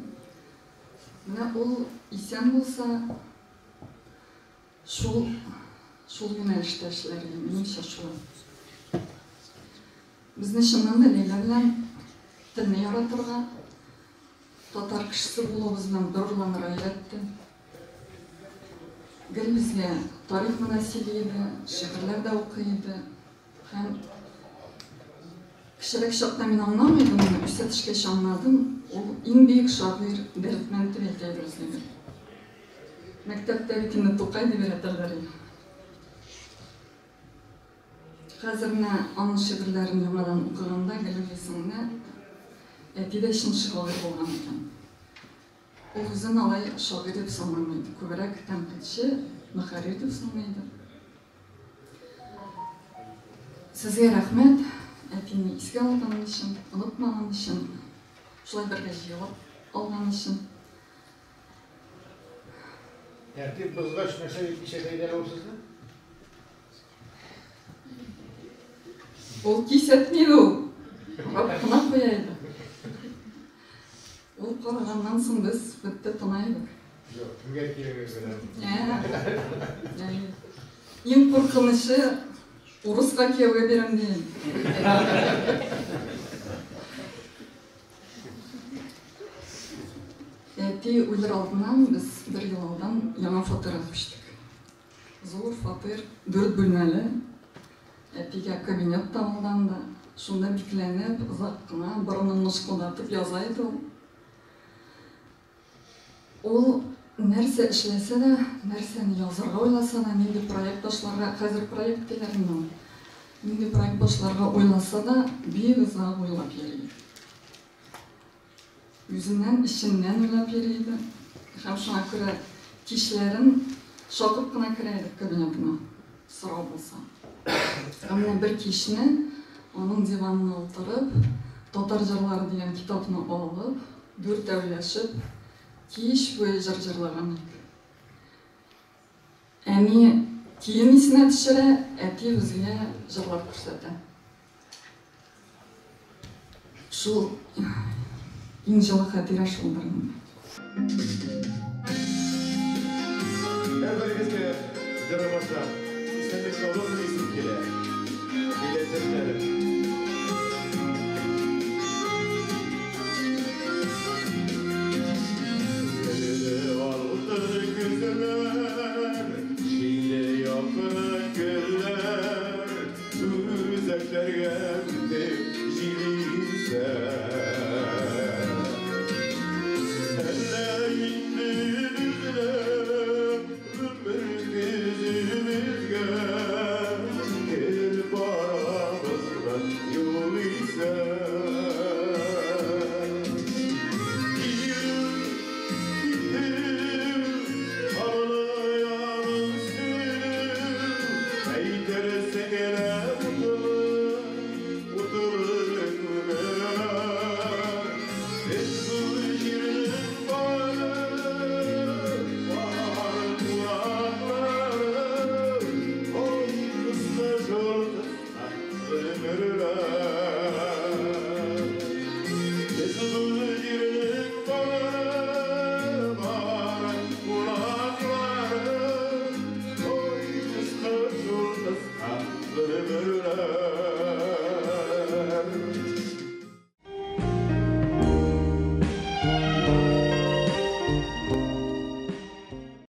Менә ул исән булса, шул шул юнәлештә эшләр иде, минемчә шулай. Безне чыннан да Ләйлә белән телне яратырга, татар кешесе булуыбыз белән горурланырга өйрәтте. Гел безгә тарих менә сөйли иде, шигырьләр дә укый иде. Һәм кечерәк чакта мин аңламый идем моны, үсә төшкәч аңладым, ул иң бөек шагыйрь Дәрдмәнд дип әйтә иде безгә гел. Мәктәптә бит инде Тукай дип өйрәтәләр иде. Хәзер менә аның шигырьләрен яңадан укыганда гел уйлыйсың, менә әти дә чын шагыйрь булган икән. Ул үзен алай шагыйрь дип санамый иде, күбрәк тәнкыйтьче, мөхәррир дип саный иде. Сезгә рәхмәт, әтине искә алган өчен, онытмаган өчен, шулай бергә җыелып алган өчен. Тәртип бозгач, нәрсә дип кисәтә иде әле ул сезне? Ул кисәтми иде ул. Карап кына куя иде. Ул караганнан соң без бетте тына идек. Юк, кемгә кияүгә бирәм? Иң куркынычы урыска кияүгә бирәм дигән. Әти үлер алдыннан без бер ел алдан яңа фатирга күчтек. Зур фатир, дүрт бүлмәле. Әтигә кабинет табылды анда. Шунда бикләнеп, озак кына борынын мышкылдатып яза иде ул. Ул нәрсә эшләсә дә, нәрсәне язарга уйласа да, нинди проект башларга, хәзер проект диләр инде аны, нинди проект башларга уйласа да, бик озак уйлап йөри иде. Үзеннән, эченнән уйлап йөри иде. Һәм шуңа күрә кичләрен шакып кына керә идек кабинетына, сорау булса. Ә менә бер кичне аның диванына утырып, Татар җырлары дигән китапны алып, Дүртәүләшеп, кич буе җыр җырлаган идек. Әни кием исенә төшерә, әти безгә җырлап күрсәтә. Шул иң җылы хатирә шулдыр инде. Һәрберегезгә җырым аша исәнлек-саулык телисем килә, милләттәшләрем. Алтын көзләр, шиле яфрак гөлләр, үзәкләргә үтеп җил исә. Әллә инде безне гомер көзебезгә кереп барабызмы юл исә.